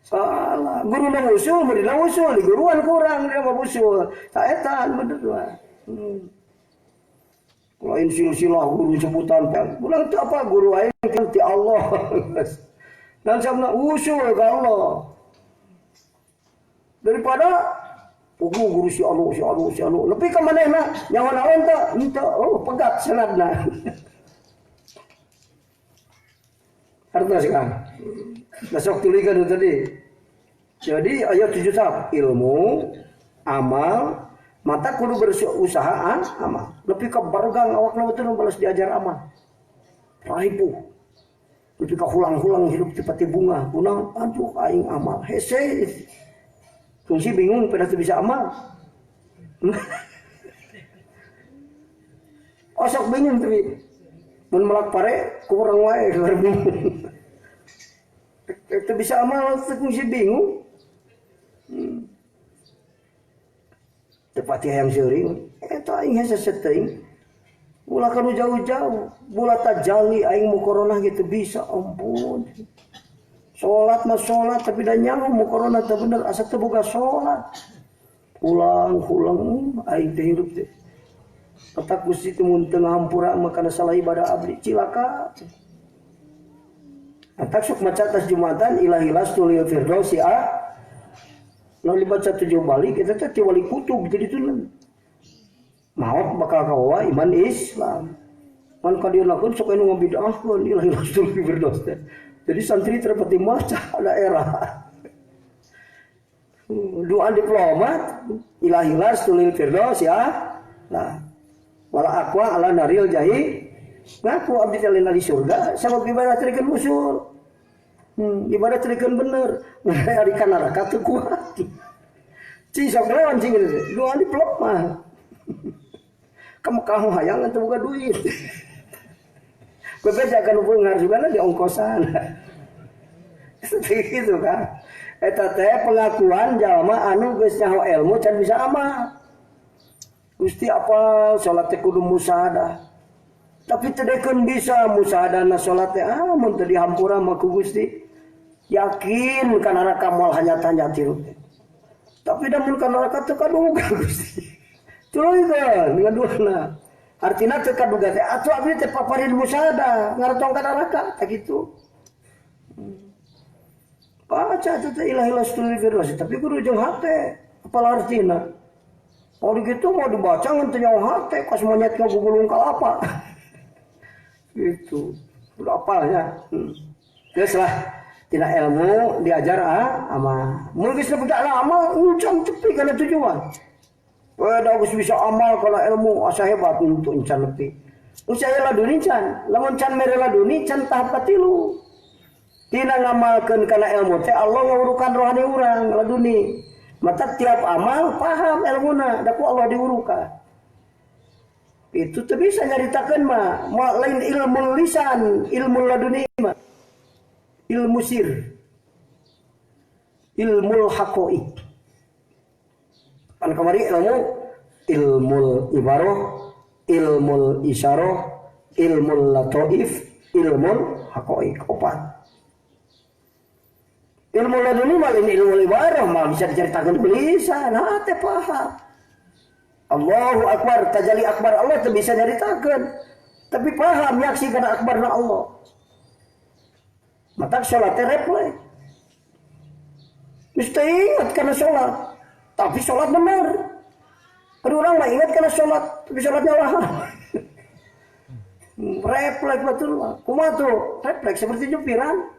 Salah. Guruna usul, muridna usul, di guruan kurang dia mah usul. Saetan bener mah. Lain silsilah guru sebutan teh. Ulang teu apa guru aing ti Allah. Dan sabna usul ka Allah. Daripada pugu guru si anu si anu si anu. Nepi ka manehna nyawa naon teh? Henteu, oh pegat sanadna. Harta sekarang. Nah, sok tulikeun tadi. Jadi ayat 7 tahap ilmu, amal, mata kudu berusaha amal. Lebih ke bargang awakna teh balas diajar amal. Raipu. Lebih ke hulang-hulang hidup seperti bunga. Kunaon aduh aing amal hese. Fungsi bingung pada teu bisa amal. Osok bingung tapi mun melak pare kurang wae keur bingung. Teu bisa amal teu fungsi bingung. Tepati hayang seuring eta aing hese teuing. Ulah kanu jauh-jauh, bola tajali aing mu corona gitu bisa ampun. Salat mah salat tapi da nyaho mu corona teu bener asa teu boga salat. Ulang-ulang aing teh hirup teh. Kata Gusti teh mun teu ngahampura mah kana salah ibadah abdi cilaka. Atak sok maca tas Jumatan ilahi lastul firdausi a. Lalu dibaca 7 balik eta teh ti wali kutub jadi tulen. Maot bakal kawa iman Islam. Man ka dieu lakeun sok anu ngabid'ahkeun ilahi lastul firdaus teh. Jadi santri terpeti maca daerah. Doa diplomat ilahi lastul firdaus ya. Nah, wala aqwa ala naril jahi. Ngaku abdi teh lain di surga sabab ibadah teh usul. Ibadah teh bener. Ari ka neraka teu kuat. Cing sok lawan cing gitu. Doa diplomat. Ka Mekah hayangan teu boga duit. Bebeja kan beunghar juga di ongkosan. Seperti itu kan. Eta teh pengakuan jalma anu geus nyaho ilmu can bisa amal. Gusti apal salat teh kudu musahadah. Tapi teu dekeun bisa musahadahna salat teh ah mun teu dihampura mah ku Gusti. Yakin ka neraka moal hanyat-hanyat hirup teh. Tapi da mun ka neraka teu kaduga Gusti. Tuluy ngaduana. Artina teu kaduga teh atuh abdi teh paparin musahadah ngaretong ka neraka tah kitu. Baca teh ilahi lastul firdaus tapi kudu jeung hate apal artina. Oh gitu mau dibaca ngan teu nyaho hate kos monyet ngagugulung kalapa. Gitu. Udah apalnya. Geus lah tina ilmu diajar amal. Mun geus nepi amal encan tepi kana tujuan. Da geus bisa amal kana ilmu asa hebat untuk encan nepi. Usia laduni can, lamun can mere laduni can tahap katilu. Tina ngamalkeun kana ilmu teh Allah ngawurukan rohani urang laduni. Mata tiap amal paham ilmuna, da ku Allah diurukan. Itu teu bisa nyaritakeun mah, lain ilmu lisan, ilmu laduni mah. Ilmu sir. Ilmu haqaiq. Pan kamari ilmu ilmu ibaroh, ilmu isyarah, ilmu lataif, ilmu haqaiq opat. Ilmu laduni mah lain ilmu ibaroh mah bisa diceritakan ku lisan, hate paham. Allahu akbar, tajali akbar Allah teu bisa nyaritakeun. Tapi paham nyaksi kana akbarna Allah. Matak salat teh refleks. Mesti ingat kana salat. Tapi salat bener. Aduh orang mah ingat kana salat, tapi salatnya lah. Refleks betul mah. Kumaha tuh? Refleks seperti nyupiran.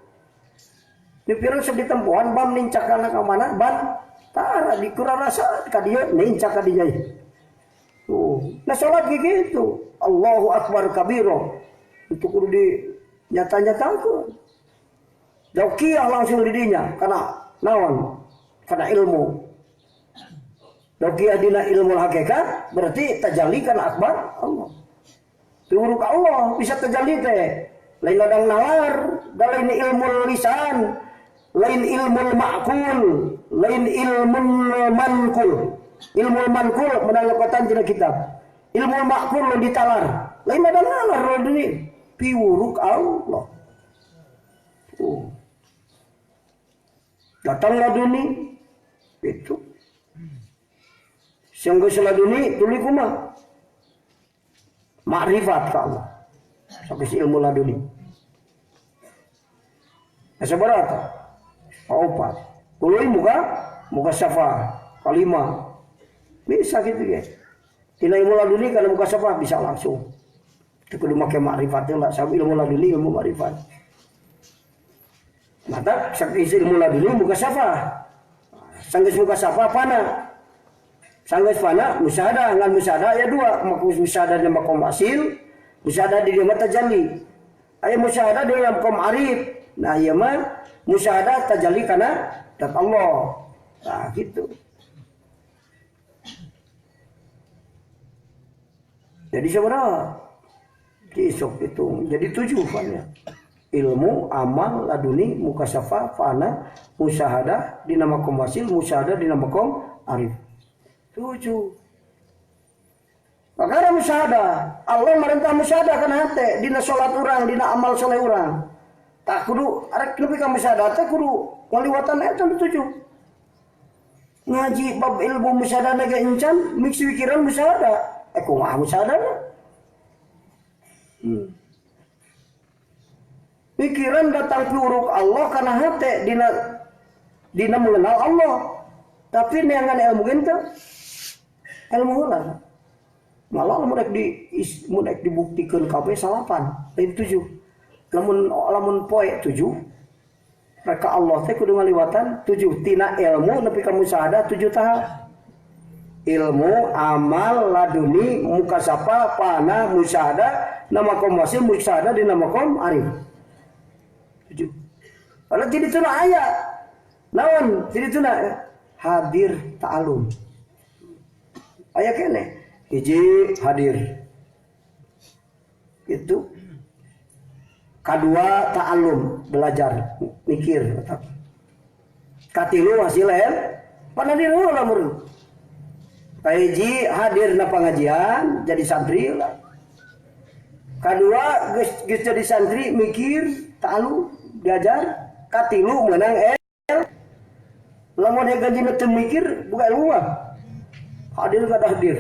Nyupiran sok ditempohan bam nincak kana ka mana ban tara dikurang rasa ka dieu nincak ka dieu. Tuh. Nah salat gitu. Allahu akbar kabiro. Itu kudu di nyata-nyatakeun. Daukiah langsung didinya karena naon? Karena ilmu. Daukiah dina ilmu hakikat berarti tajalli kana akbar Allah. Piwuruk Allah bisa tajalli teh. Lain ladang nalar, lain ilmu lisan, lain ilmu ma'kul, lain ilmu mankul. Ilmu mankul menalokotan tina kitab. Ilmu ma'kul ditalar. Lain ladang nalar ini piwuruk Allah. Datang laduni itu. Sanggeus laduni tuluy kumaha? Makrifat ka Allah. Sageus ilmu laduni. Asa berapa? Opat. Tuluy muka syafa kalima. Bisa gitu ya. Tina ilmu laduni kana muka syafa bisa langsung. Teu kudu make makrifat teh lah, sabab ilmu laduni ilmu makrifat. Mata sageus ilmu laduni muka syafa. Sanggeus muka syafa fana. Sanggeus fana musyahadah, ngan musyahadah aya dua, musyahadah di makom asil, musyahadah di dia tajalli. Aya musyahadah di makom arif. Nah ieu mah musyahadah tajalli kana dat Allah. Nah gitu. Jadi sabaraha? Isok itu jadi 7 fannya. Ilmu, amal, laduni, mukasyafah, fana, musyahadah, di nama makom wasil, musyahadah di nama makom arif. 7. Makanya musyahadah, Allah merintah musyahadah kana hate, dina salat urang, dina amal soleh urang. Tak kudu arek nepi ka musyahadah teh kudu ngaliwatan eta 7. Ngaji bab ilmu musyahadah ge encan, mix pikiran musyahadah. Kumaha musyahadah? Pikiran datang piuruk Allah karena hate dina mengenal Allah. Tapi neangan ilmu gitu ilmu heula. Malah lamun rek dibuktikan kabeh salapan, lain 7. Lamun poe 7, rek Allah teh kudu ngaliwatan 7 tina ilmu nepi ka musyahadah 7 tahap. Ilmu, amal, laduni, mukasapa, fana, musyahadah, nama makom wasil, musyahadah di nama makom arif. 7. Kalau jadi tuna ayat, naon jadi tuna hadir ta'alum. Ayat kene, hiji hadir. Itu. Kedua ta'alum, belajar, mikir. Katilu hasil panadir heula meureun. Kahiji hadir na pengajian jadi santri lah. Kedua geus jadi santri mikir ta'alum diajar. Katilu menang el. Lamun gaji teu mikir buka ilmu mah. Hadir kada hadir.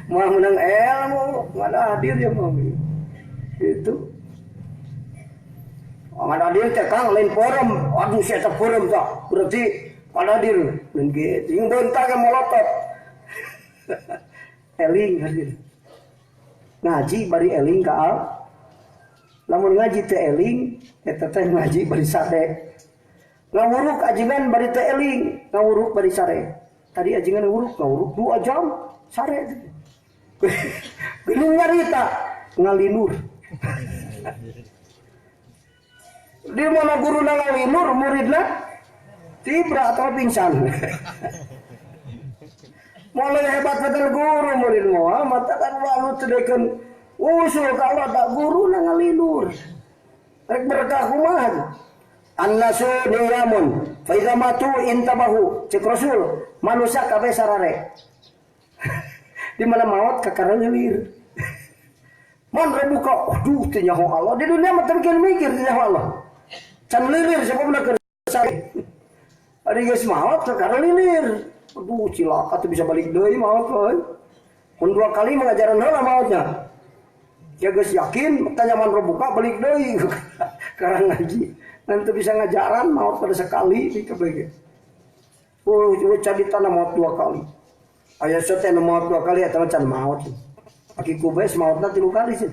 Mah menang ilmu, kada hadir ya mah. Itu. Kada hadir teh Kang lain forum. Aduh sia teh forum tah. Berarti kada hadir. Lain kitu. Jeung bentar ke molotot. Eling hadir. Ngaji bari eling ka al. Lamun ngaji teh eling, eta teh ngaji bari sare. Ngawuruk ajengan bari teh eling, ngawuruk bari sare. Tadi ajengan ngawuruk 2 jam sare. Geuning nyarita ngalinur. Di mana guruna ngalinur, muridna tibra atau pingsan. Mulai hebat betul guru murid moal, mata kan walu cedekeun usul kalau tak guru na ngalinur. Rek berkah kumaha? Annasu niyamun fa idza matu intabahu. Cek Rasul, manusia kabeh sarare. Di mana maot kakara ngelir. Man rebuka, aduh teu nyaho Allah. Di dunia mah teu mikir teu nyaho Allah. Can lilir sababna keur sare. Ari geus maot kakara lilir. Aduh cilaka teu bisa balik deui maot euy. Mun 2 kali mengajaran heula maotnya. Ya geus yakin tanya man rebuka balik deui. Karang ngaji. Nanti bisa ngajaran maot pada sekali di KBG. Oh, cadi tanah maot 2 kali. Aya sete maot 2 kali eta mah can maot. Aki kubes maotna 3 kali sih.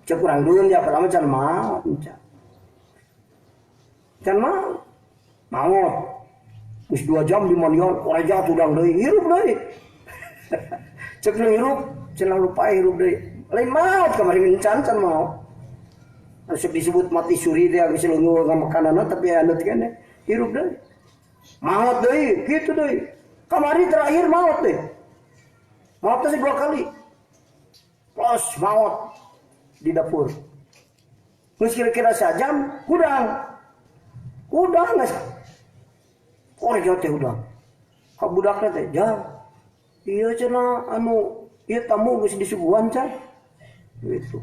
Cek kurang dulu ya pertama can maot. Can maot. Maot. Geus 2 jam di manion oreja tudang deui hirup deui. Cek nu hirup cenah lupa hirup deui. Lain maot kamari can maot. Anu disebut mati suri teh geus leungeun makanan tapi anu teh keneh hirup deui. Maot deui, kitu deui. Kamari terakhir maot deui. Maot teh 2 kali. Plus maot di dapur. Geus kira-kira sajam hudang. Hudang geus. Korja teh hudang. Ka budakna teh, "Jang, ieu cenah anu ieu tamu geus disuguhan can." Gitu.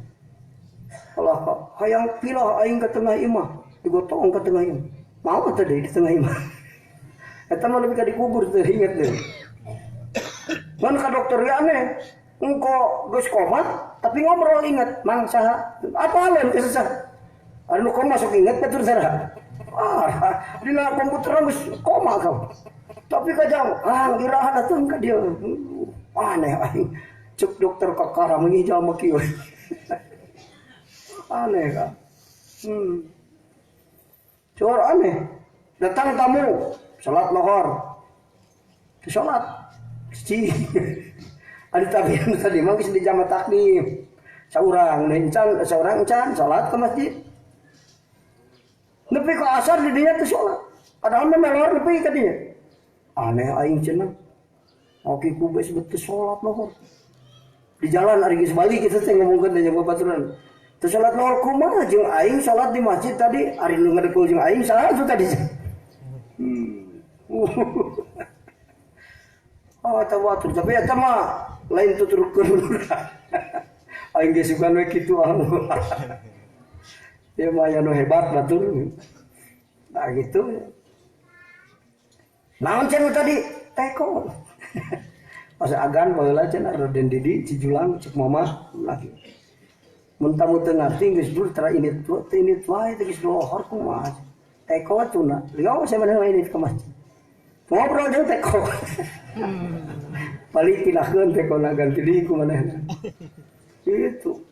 Alah hayang pilah aing ka tengah imah, digotong ka tengah imah. Mau teh di tengah imah. Eta mah lebih ka dikubur teh inget deh. Mun ka dokter ge aneh. Engko geus koma tapi ngobrol inget, mang saha? Apalan teh sesah. Anu koma sok inget batur saha. Ah, dina komputer geus koma kau. Tapi kajang, ah iraha datang ka dieu. Aneh aing. Cek dokter kakara meungi jalma kieu. Aneh kan. Cor aneh. Datang tamu, salat lohor. Salat. Ci. Ada tabian tadi mah geus di jama takdim. Saurang encan, saurang encan salat ke masjid. Nepi ka asar di dinya teu salat. Padahal mah melor nepi ka dinya. Aneh aing cenah. Oke ku geus teu salat lohor. Di jalan ari geus balik kitu teh ngomongkeun teh jeung babaturan. Teu salat lohor kumaha jeung aing salat di masjid tadi ari nu ngadekul jeung aing salah tuh tadi. Oh tawatur tapi eta mah lain tuturkeun. Aing geus sugan we kitu ah. Ieu mah aya nu hebat batur. Nah gitu. Naon cenah tadi? Teko. Pas agan baheula cenah Raden Didi Cijulang cek mama lagi. Mun tamu teu ngarti geus dur tara ini tu teu ini wae teh geus lohor kumaha. Teko tuna. Liao samaneh ini ke masjid. Ngobrol jeung teko. Balik pindahkeun tekona ganti deui ku manehna. Itu.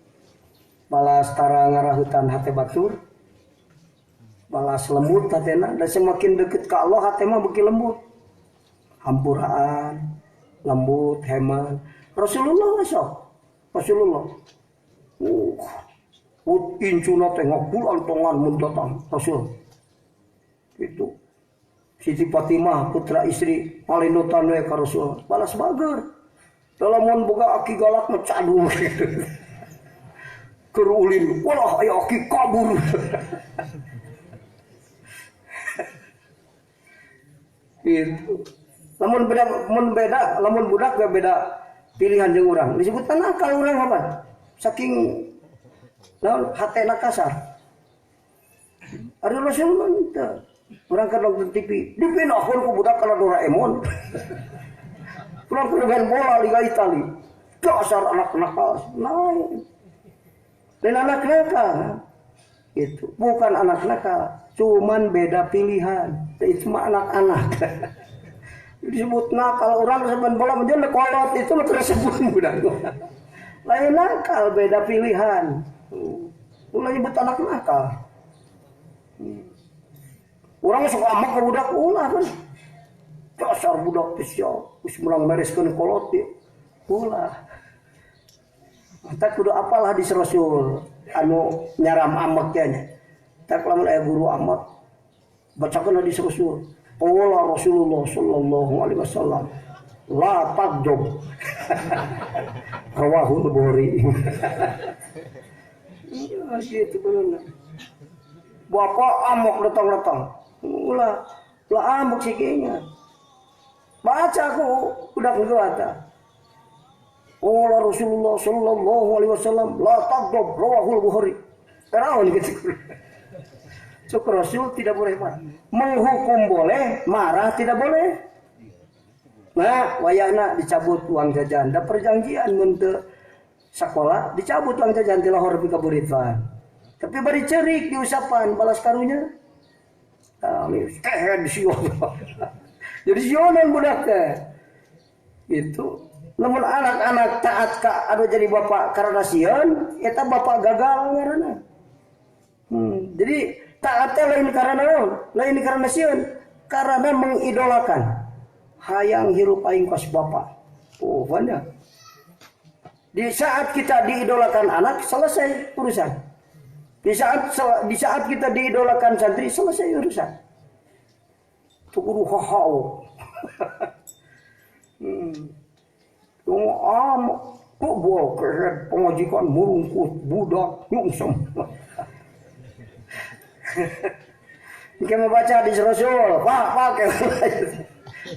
Balas tara ngarahutan hate batur. Balas lembut hatena dan semakin deket ke Allah hate mah beuki lembut. Hampuraan, lembut, heman. Rasulullah sok. Rasulullah. Incuna teh ngakul antongan mun datang Rasul. Itu. Siti Fatimah putra istri palindutan we ka Rasul. Balas bager. Lamun boga aki galak mah cadu gitu. Keur ulin, walah aya aki kabur. Gitu. Lamun beda, mun beda, lamun budak gak beda pilihan jeung urang. Disebut nakal urang apa? Saking naon hatena kasar. Ari Rasul mah teu. Urang keur nonton TV, dipindahkeun ku budak kana Doraemon. Urang keur main bola Liga Itali. Dasar anak nakal. Lain. Dan anak nakal. Itu bukan anak nakal, cuman beda pilihan. Itu mah anak-anak. Disebut nakal orang seban bola menjadi kolot itu mah tersebut budak. Lain nakal beda pilihan. Ulah nyebut anak nakal. Orang sok amak ke budak ulah kan. Dasar budak teh sia, geus meunang mereskeun kolot ieu. Ulah. Tak kudu apalah di Rasul anu nyaram amak teh nya. Tak lamun aya guru amak bacakeun hadis Rasul. Qala Rasulullah sallallahu alaihi wasallam la tagdob. Rawahu Bukhari. Iya gitu bener. Bapak amok datang-datang. Ulah, ulah amok sih kayaknya. Baca aku udah keluar. Qala Rasulullah sallallahu alaihi wasallam la tagdob rawahul Bukhari. Terawan gitu. Cuk Rasul tidak boleh marah. Menghukum boleh, marah tidak boleh. Nah, wayahna dicabut uang jajan. Da perjanjian mun teu sakola dicabut uang jajan ti lohor pika buritwan. Tapi bari cerik diusapan balas karunya. Ah, kehed sion. Jadi sionan budak teh. Gitu. Lamun anak-anak taat ka anu jadi bapak karena sieun, eta bapak gagal ngaranna. Jadi taat teh lain karena naon? Lain karena sieun, karena mengidolakan. Hayang hirup aing kos bapak. Oh, banyak. Di saat kita diidolakan anak, selesai urusan. Di saat kita diidolakan santri selesai urusan. Tuh kudu hahau. Kok buah keren pengajikan murungkut budak nyungsem. Jika membaca hadis Rasul, pak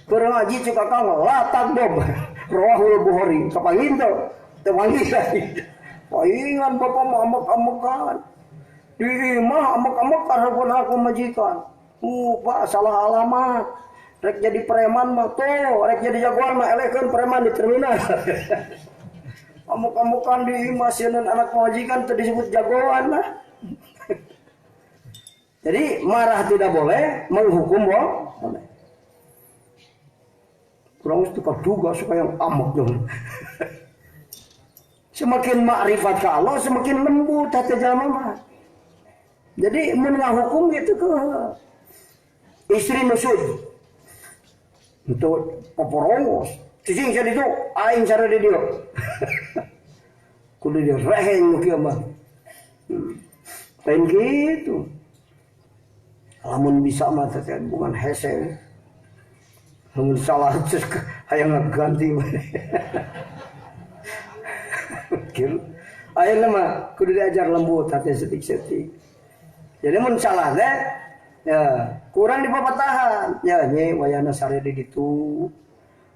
kurang ngaji cuk akang latak bom. Rawahul Bukhari, kapangin tuh, tewangi lagi. Paingan bapak mah amek-amekan. Di imah amek-amek karena aku majikan. Pak salah alamat. Rek jadi preman mah tuh, rek jadi jagoan mah elekeun preman di terminal. Amuk-amukan di imah sieun anak majikan teu disebut jagoan lah. Jadi marah tidak boleh, menghukum boleh. Kurang suka duga suka yang amuk dong. Semakin makrifat ke Allah, semakin lembut hati jelema mah. Jadi mun ngahukum gitu ke istri nusud. Untuk poporongos, cicing jadi itu, aing cara di dia. Kudu dia reheng kieu mah. Lain gitu. Lamun bisa mah teh bukan hese. Lamun salah terus hayang ngaganti. Kieu. Ayeuna mah kudu diajar lembut hati setik-setik. Jadi mun salah teh ya kurang dipapatahan. Ya nyi wayahna sare di ditu.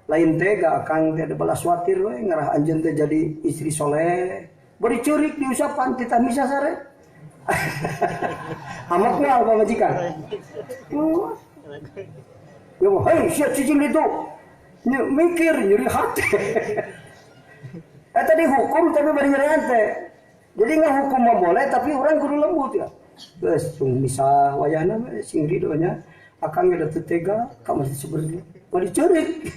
Lain teh akang teh ada balas watir we ngarah anjeun teh jadi istri soleh. Bari ceurik diusapan titah misa sare. Amak moal pamajikan. Ya hei sia cicing ditu. Mikir nyeri hati. Tadi hukum tapi bari nyeri hati. Jadi ngahukum mah boleh tapi orang kudu lembut ya. Geus sung misah wayahna sing ridho nya akang ge teu tega ka masih sebenarnya. Bari ceurik.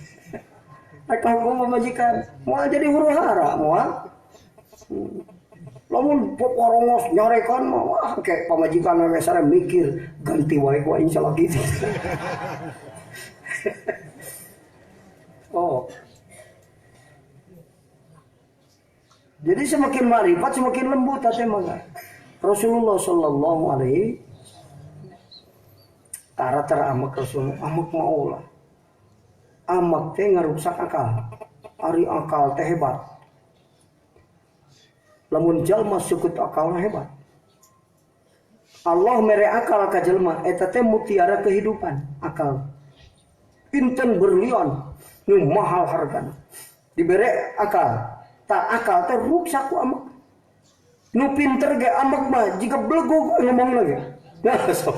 Rek hukum pamajikan moal jadi huru hara moal. Lamun poporongos nyarekan mah wah kayak pamajikan we sare mikir ganti wae ku aing salah kitu. Oh. Jadi semakin marifat semakin lembut hati mah. Rasulullah sallallahu alaihi tara teramak Rasulullah amak maulah. Amak teh ngaruksak akal. Ari akal teh hebat. Lamun jalma sukut akalna hebat. Allah mere akal ka jelma eta teh mutiara kehidupan akal. Inten berlian nu mahal hargana. Dibere akal. Tak akal teh ruksak ku amak. Nu pinter ge amak mah jiga belegug ngomong lagi. Nah, so.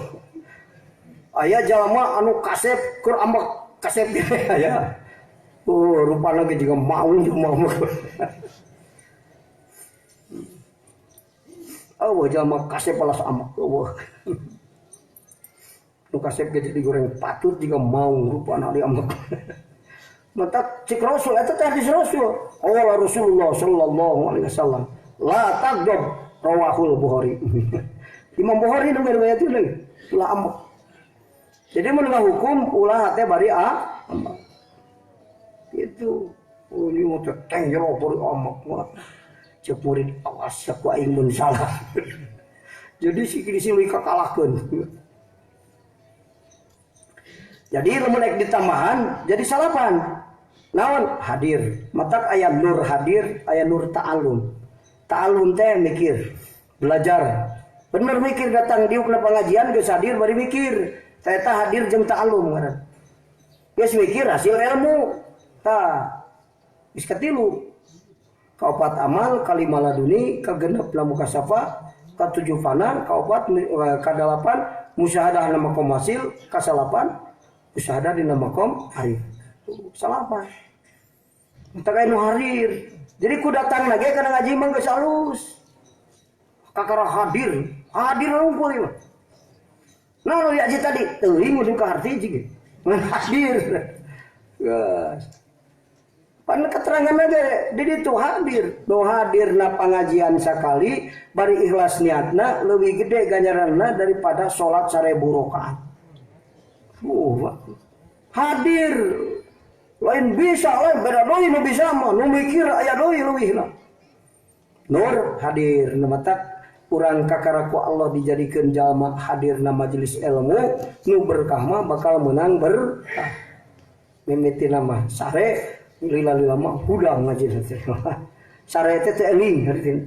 Aya jalma anu kasep keur amak kasep ge aya. Oh, rupana ge jiga maung jeung amak. Oh, jalma kasep balas amak. Oh. Nu kasep ge digoreng patut jiga maung rupana di amak. Mata cik Rasul eta teh hadis Rasul. Qala Rasulullah sallallahu alaihi wasallam, la tagdob rawahul Bukhari. Imam Bukhari nu riwayat ieu ulah amak. Jadi mun ngahukum ulah teh bari amak. Gitu. Oh, ieu mah teh jero bari amak mah. Cek murid awas ku aing mun salah. Jadi si kini kakalahkeun. Jadi lamun ek ditambahan jadi salapan. Naon hadir. Matak aya nur hadir, aya nur ta'allum. Ta'allum teh mikir, belajar. Bener mikir datang diuk na pengajian geus hadir bari mikir. Eta hadir jeung ta'allum ngaran. Geus mikir hasil ilmu. Tah. Geus katilu. Kaopat amal, kalima laduni, kagenep la mukasafa, katujuh fana, kaopat kadalapan musyahadah na makom hasil, kasalapan musyahadah dina makom arif. Salapan. Entak aya nu hadir. Jadi ku datang lagi kana ngaji mah geus alus. Kakara hadir, hadir unggul ieu mah. Nah, nu diaji tadi teuing nu ka harti jeung hadir. Geus. Pan keterangan aja di ditu hadir. Nu hadirna pangajian sakali bari ikhlas niatna leuwih gede ganjaranna daripada salat 1000 rakaat. Hadir lain bisa lain beda deui nu bisa mah nu mikir aya deui leuwihna. Nur hadir nu matak Urang kakara ku Allah dijadikeun jalma hadirna majelis ilmu nu berkah mah bakal menang berkah. Mimitina mah sare lila-lila mah hudang ngaji teh. Sare teh teu eling hartina.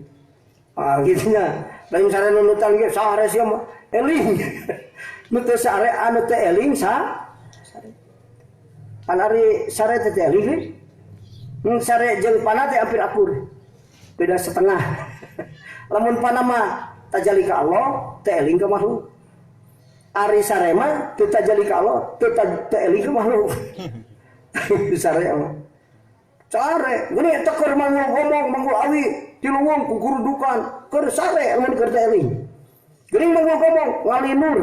Ah kitu nya. Lain sare nunutan ge sare sia mah eling. Nu teu sare anu teu eling sa sare. Pan ari sare teh teu eling. Sare jeung pana teh hampir akur. Beda setengah. Lamun pana mah tajali ka Allah, teu eling ka makhluk. Ari sare mah teu tajali ka Allah, teu eling ka makhluk. Sare mah. Sare, geuning eta keur manggul ngomong, manggul awi, tiluwung ku gurudukan, keur sare lamun keur teu eling. Geuning manggul ngomong, ngalinur.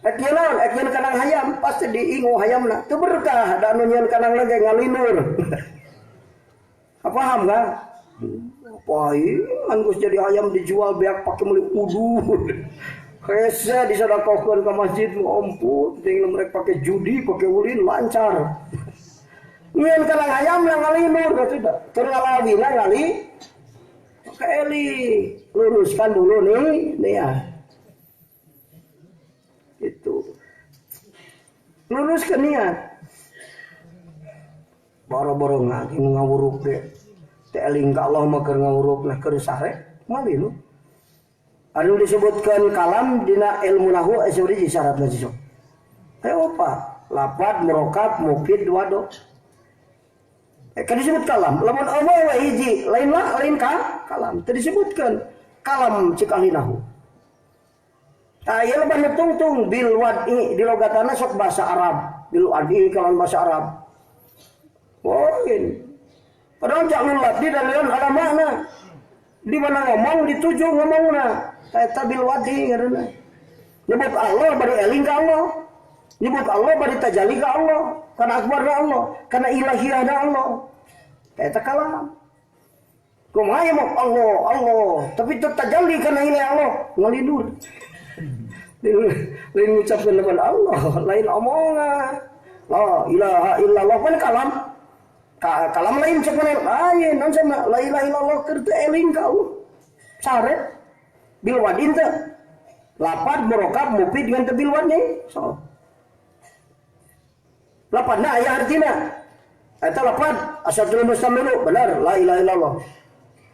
Ek yeun naon, ek yeun kanang hayam, pasti diingu hayamna. Teu berkah da anu nyieun kanang lege ngalinur. Paham gak? Apa ieu geus jadi ayam dijual beak pake meuli udu. Hese disedekahkeun ka masjid ampun, ting mereka pake judi, pake ulin lancar. Nyieun kanang hayam lah ngalinur ka tidak. Keur ngalawina ngali kaeli luruskan dulu nih, nih ya. Itu. Luruskan niat. Boro-boro ngaji ngawuruk deh. Teu eling ka Allah mah keur ngawuruk lah keur sare ngalilu. Anu disebutkan kalam dina ilmu nahwu hiji syaratna sok. Ayo opat, lapad, murokab, mufid, wado. Kan disebut kalam. Lamun Allah we hiji, lain lah lain ka kalam. Teu disebutkan kalam cik ahli nahwu. Tah ieu lebah nu tungtung bil wad'i di logatana sok bahasa Arab, bil wad'i kalam bahasa Arab. Mungkin. Padahal jalur lafzi dan lain ala makna. Di mana ngomong dituju ngomongna. Eta bil wadi ngaranna. Nyebut Allah bari eling ka Allah. Nyebut Allah bari tajali ka Allah. Kana akbarna Allah, kana ilahiyahna Allah. Eta kalam. Kumaha ya Allah, Allah, tapi teu tajalli kana ilah Allah, ngalindur. Lain ngucapkeun kepada Allah, lain omongan. La ilaha illallah kan kalam. Kalam lain cek mana lain non sama la ilaha illallah keur teu eling ka Allah. Sare bil wadin teh. Lapad murokab mufid dengan teu bil wadin. So. Lapadna aya artina. Eta lapad asatul mustamilu benar la ilaha illallah.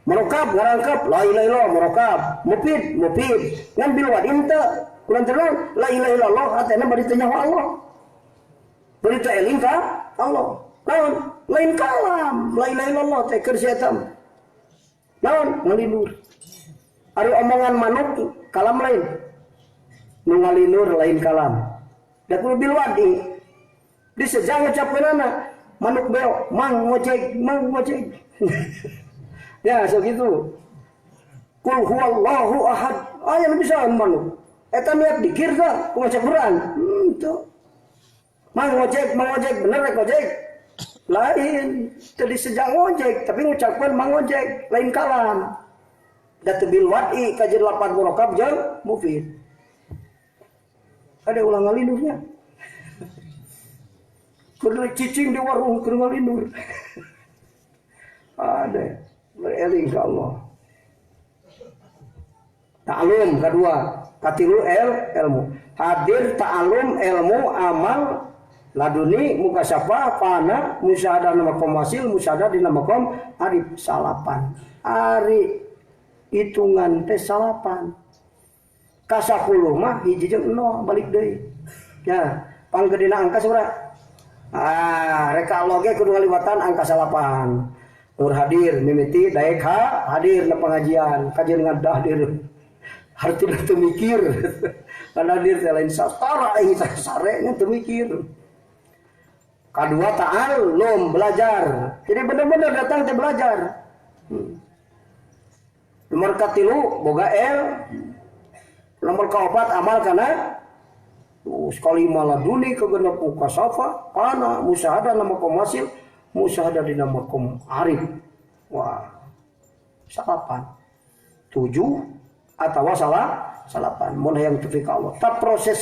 Murokab ngarangkep la ilaha illallah murokab mufid mufid ngan bil wadin teh kulantaran la ilaha illallah hatena bari teu nyaho Allah. Bari teu eling ka Allah. Naon lain kalam la ilaha illallah teh keur si eta. Naon ngalinur. Ari omongan manuk kalam lain. Nu ngalinur lain kalam. Da kudu bil wadi. Disejang ngucapkeunana manuk beo mang ngojek mang ngojek. Ya so gitu. Kul huwallahu ahad. Aya nu bisa manuk. Eta niat dikir teh ku maca Quran. Tuh. Mang ngojek bener rek ngojek. Lain tadi sejak ngojek tapi ngucapkeun mang ngojek lain kalam. Da teu bil wad'i kajeun lapan murokab jeung mufid. Ada ulang ngalinurnya. Keur cicing di warung keur ngalinur. Ada bereling ka Allah. Ta'alum kedua, katilu ilmu. Hadir ta'alum ilmu amal laduni mukasyafah fana musyahadah nama makom wasil musyahadah dina makom arif salapan. Ari hitungan teh salapan. Ka 10 mah hiji jeung 0 balik deui. Ya, panggedena angka sabaraha? Ah, reka Allah ge kudu ngaliwatan angka salapan. Nur hadir mimiti daek hadir na pengajian, kajian ngadah hadir. Hartina teu mikir. Kan hadir teh lain sastara aing sare nya teu mikir. Kedua ta'allum belajar. Jadi benar-benar datang teh belajar. Nomor katilu boga el. Nomor keempat amal kana sekali maladuni kegenep mukasafa kana musyahadah nama komasil musyahadah dina makom arif. Wah. Salapan. 7 atawa salah salapan. Mun hayang teufi ka Allah. Ta proses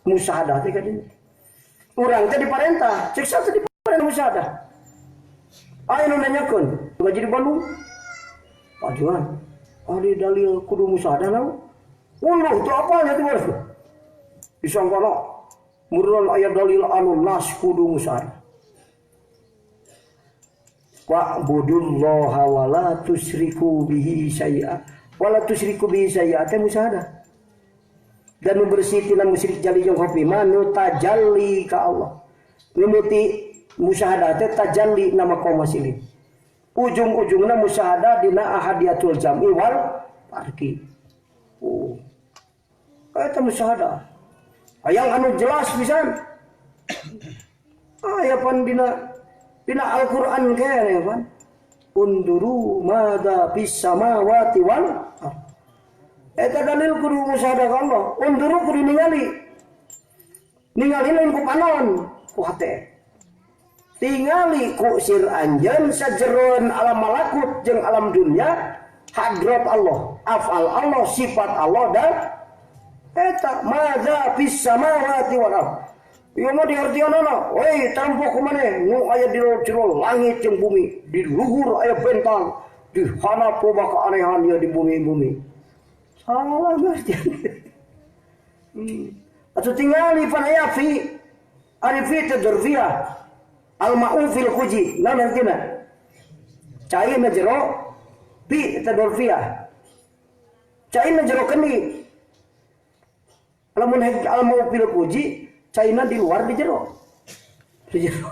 musyahadah teh kadinya. Urang teh diparentah, cek teh diparentah musyahadah. Aya nu nanyakeun, ngaji di Bandung. Pajuan. Ari dalil kudu musyahadah naon? Uluh teu apal nya teh baru. Disangkana murun aya dalil anu nas kudu musyahadah. Wa'budullaha wa la tusyriku bihi syai'a. Wa la tusyriku bihi syai'a teh musyahadah. Dan nu bersih tina musyrik jali jeung khafi mah nu tajalli ka Allah. Mimiti musyahadah teh tajalli nama kaum muslimin. Ujung-ujungna musyahadah dina ahadiyatul jam'i wal farqi. Oh. Eta musyahadah. Hayang anu jelas pisan. Aya pan dina Al-Qur'an kene pan. Unduru madza fis samawati wal ardh. Eta dalil kudu musyahadah ka Allah. Unduru kudu ningali. Ningali lain ku panon, ku hate. Tingali ku sir anjeun sajeroan alam malakut jeung alam dunia hadrat Allah, afal Allah, sifat Allah dan eta madza fis samawati wal ardh. Ieu mah diartianana, we tampo ku maneh nu aya di jero langit jeung bumi, di luhur aya bentang, di handap loba keanehan ieu di bumi-bumi. Salah ngartian. Atuh tingali pan aya fi ari fi teh dzarfiah. Al-ma'u fil khuji, naon artina? Cai na jero fi teh dzarfiah. Cai na jero kendi. Lamun al-ma'u fil khuji, caina di luar di jero. Di jero.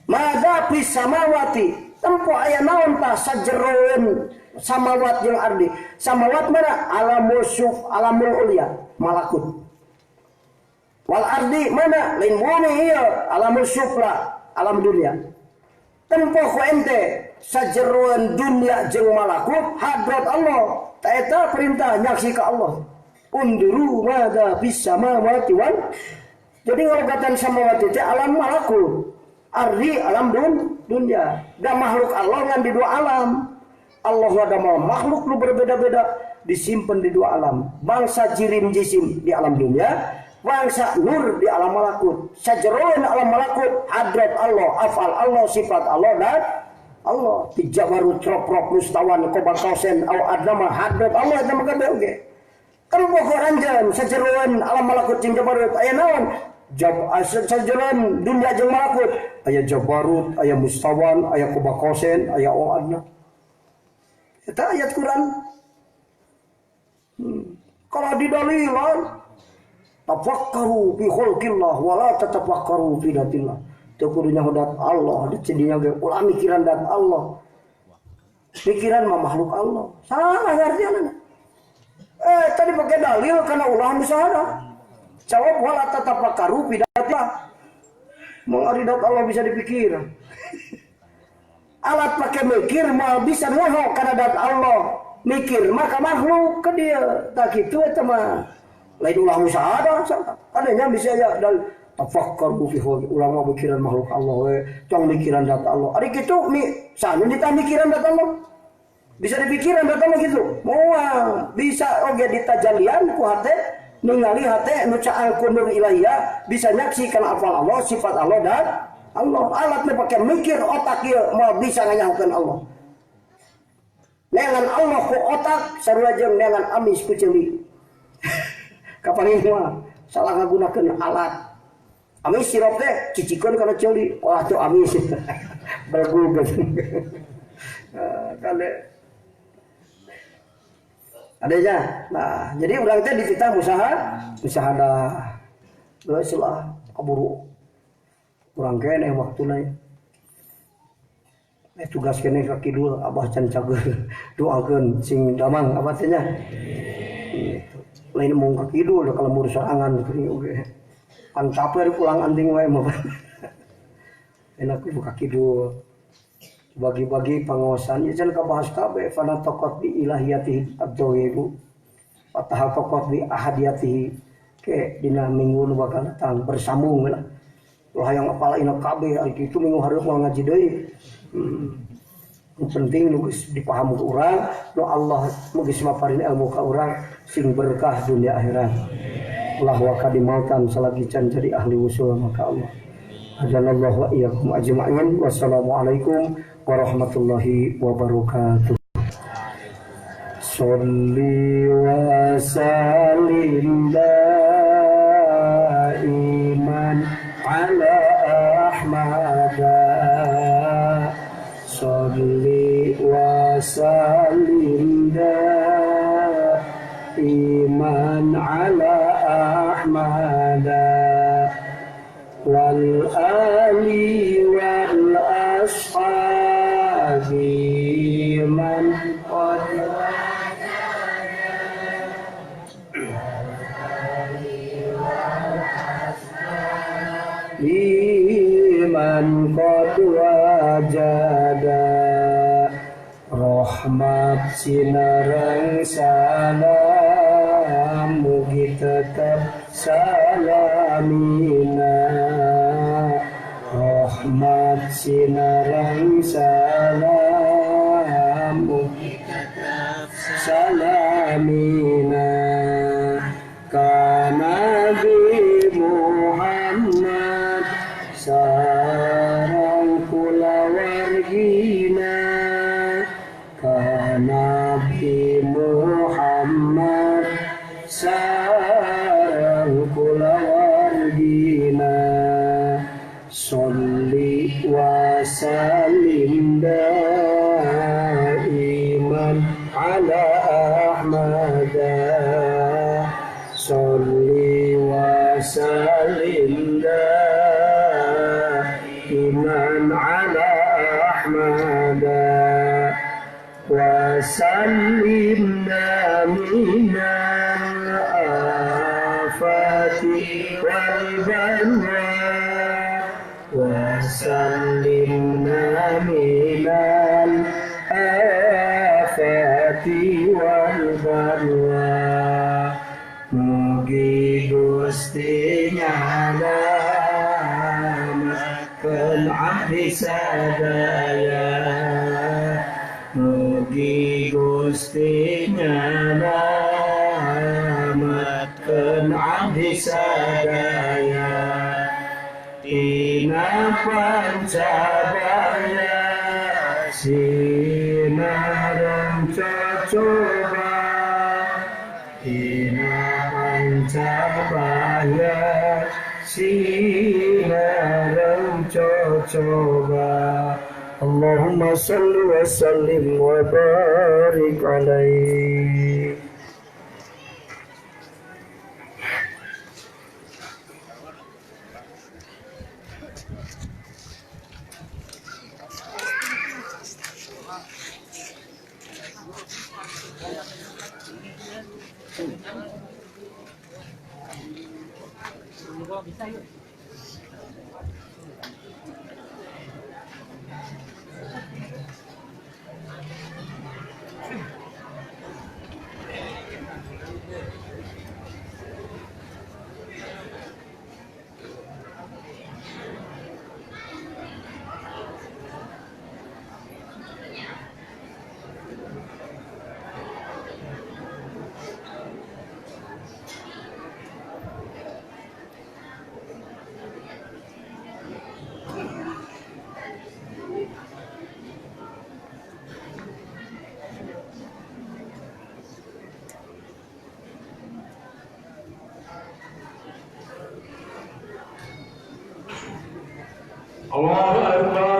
Madza fis samawati, tempo aya naon tah sajeroeun samawat jeung ardi. Samawat mana? Alamul suf, alamul ulya, malakut. Wal ardi mana? Lain bumi ieu, alamul sufla, alam dunia. Tempo ku ente sajeroan dunia jeung malakut hadrat Allah. Ta eta perintah nyaksi ka Allah. Unduru madza fis samawati wal. Jadi ngalogatan samawati teh alam malakut, ardi alam dunia. Da makhluk Allah ngan di dua alam. Allah ada makhluk nu berbeda-beda disimpan di dua alam. Bangsa jirim jisim di alam dunia, bangsa nur di alam malakut. Sajeroan alam malakut hadrat Allah, afal Allah, sifat Allah dan Allah. Tijabaru trop-trop mustawan kobar kausen au adnama hadrat Allah eta mah kabeh oge. Tempo ku anjeun sajeroan alam malakut jeung jabarut aya naon? Sajeroan dunia jeung malakut aya jabarut, aya mustawan, aya kobar kausen, aya au adna. Eta ayat Quran. Kalau didalilan tafakkaru fi khalqillah wala tatafakkaru fi dzatillah. Teu kudu nyaho dat Allah, dicendinya ge ulah mikiran dat Allah. Pikiran mah makhluk Allah. Salah ngartianana. Tadi pakai dalil karena ulah musyahadah. Jawab wala tatafakkaru fi dzatillah. Mung ari dat Allah bisa dipikir. Alat pakai mikir mah bisa nyaho karena dat Allah. Mikir maka makhluk ke dia. Tak kitu eta mah. Lain ulah musyahadah, adanya bisa ya dal tafakkur fi khalqi, ulah mah mikiran makhluk Allah we, tong mikiran dat Allah. Ari kitu mi sanu ditah mikiran dat Allah. Bisa dipikiran dat Allah gitu. Moal bisa oge ditajalian ku hate ningali hate nu caang ku nur ilahiyah bisa nyaksikan afal Allah, sifat Allah dan Allah. Alatnya pakai mikir otak ieu moal bisa nganyahukeun Allah. Neangan Allah ku otak sarua jeung neangan amis ku ceuli. Kapan ini mah salah ngagunakeun alat. Amis sirop teh cicikeun kana ceuli. Wah tuh amis. Bergul. Kale. Adanya. Nah, jadi urang teh dititah musyahadah. Geus lah kaburu. Urang keneh waktuna. Tugas keneh ka kidul abah can cager. Doakeun sing damang abah teh nya. Gitu. Lain mung ka kidul kalau mur sorangan oge. Pan capek pulang anting wae mah. Enak ibu ka kidul. Bagi-bagi pangaosan ieu can kabahas kabeh fana taqat bi ilahiyatihi ad-dawiru. Fatahaqaqat bi ahadiyatihi. Ke dina minggu nu bakal datang bersambung lah. Ulah hayang apal ina kabeh ari kitu minggu hareup moal ngaji deui. Nu penting nu geus dipaham ku urang, nu Allah nu geus maparin ilmu ka urang sing berkah dunia akhirat. Ulah waka dimautan salagi can jadi ahli wusul maka Allah. Hadanallahu wa iyyakum ajma'in. Wassalamualaikum warahmatullahi wabarakatuh. Sholli wa sallim daiman ala Ahmad. Sholli wa sallim daiman ala Ahmad wal ali wal ashabi man qad liman qad wajada. Rahmat sinareng salam mugi tetep salamina. Rahmat sinareng salam mugi tetep salamina. Ka Nabi Muhammad sareng kulawargina. Ka Nabi Muhammad sareng kulawargina. Sholli wa sallim daiman ala Ahmad. Sholli wa sallim daiman ala Ahmad. Wa sallimna minal afati wal balwa. Wa sallimna minal afati wal balwa. Mugi Gusti nyalametkeun abdi sadaya. Mugi Gusti nyalametkeun abdi sadaya. Tina pancabaya sinareng cocoba. Tina pancabaya sinareng cocoba. Allahumma salli wa sallim wa barik alaihi. Allahu Akbar.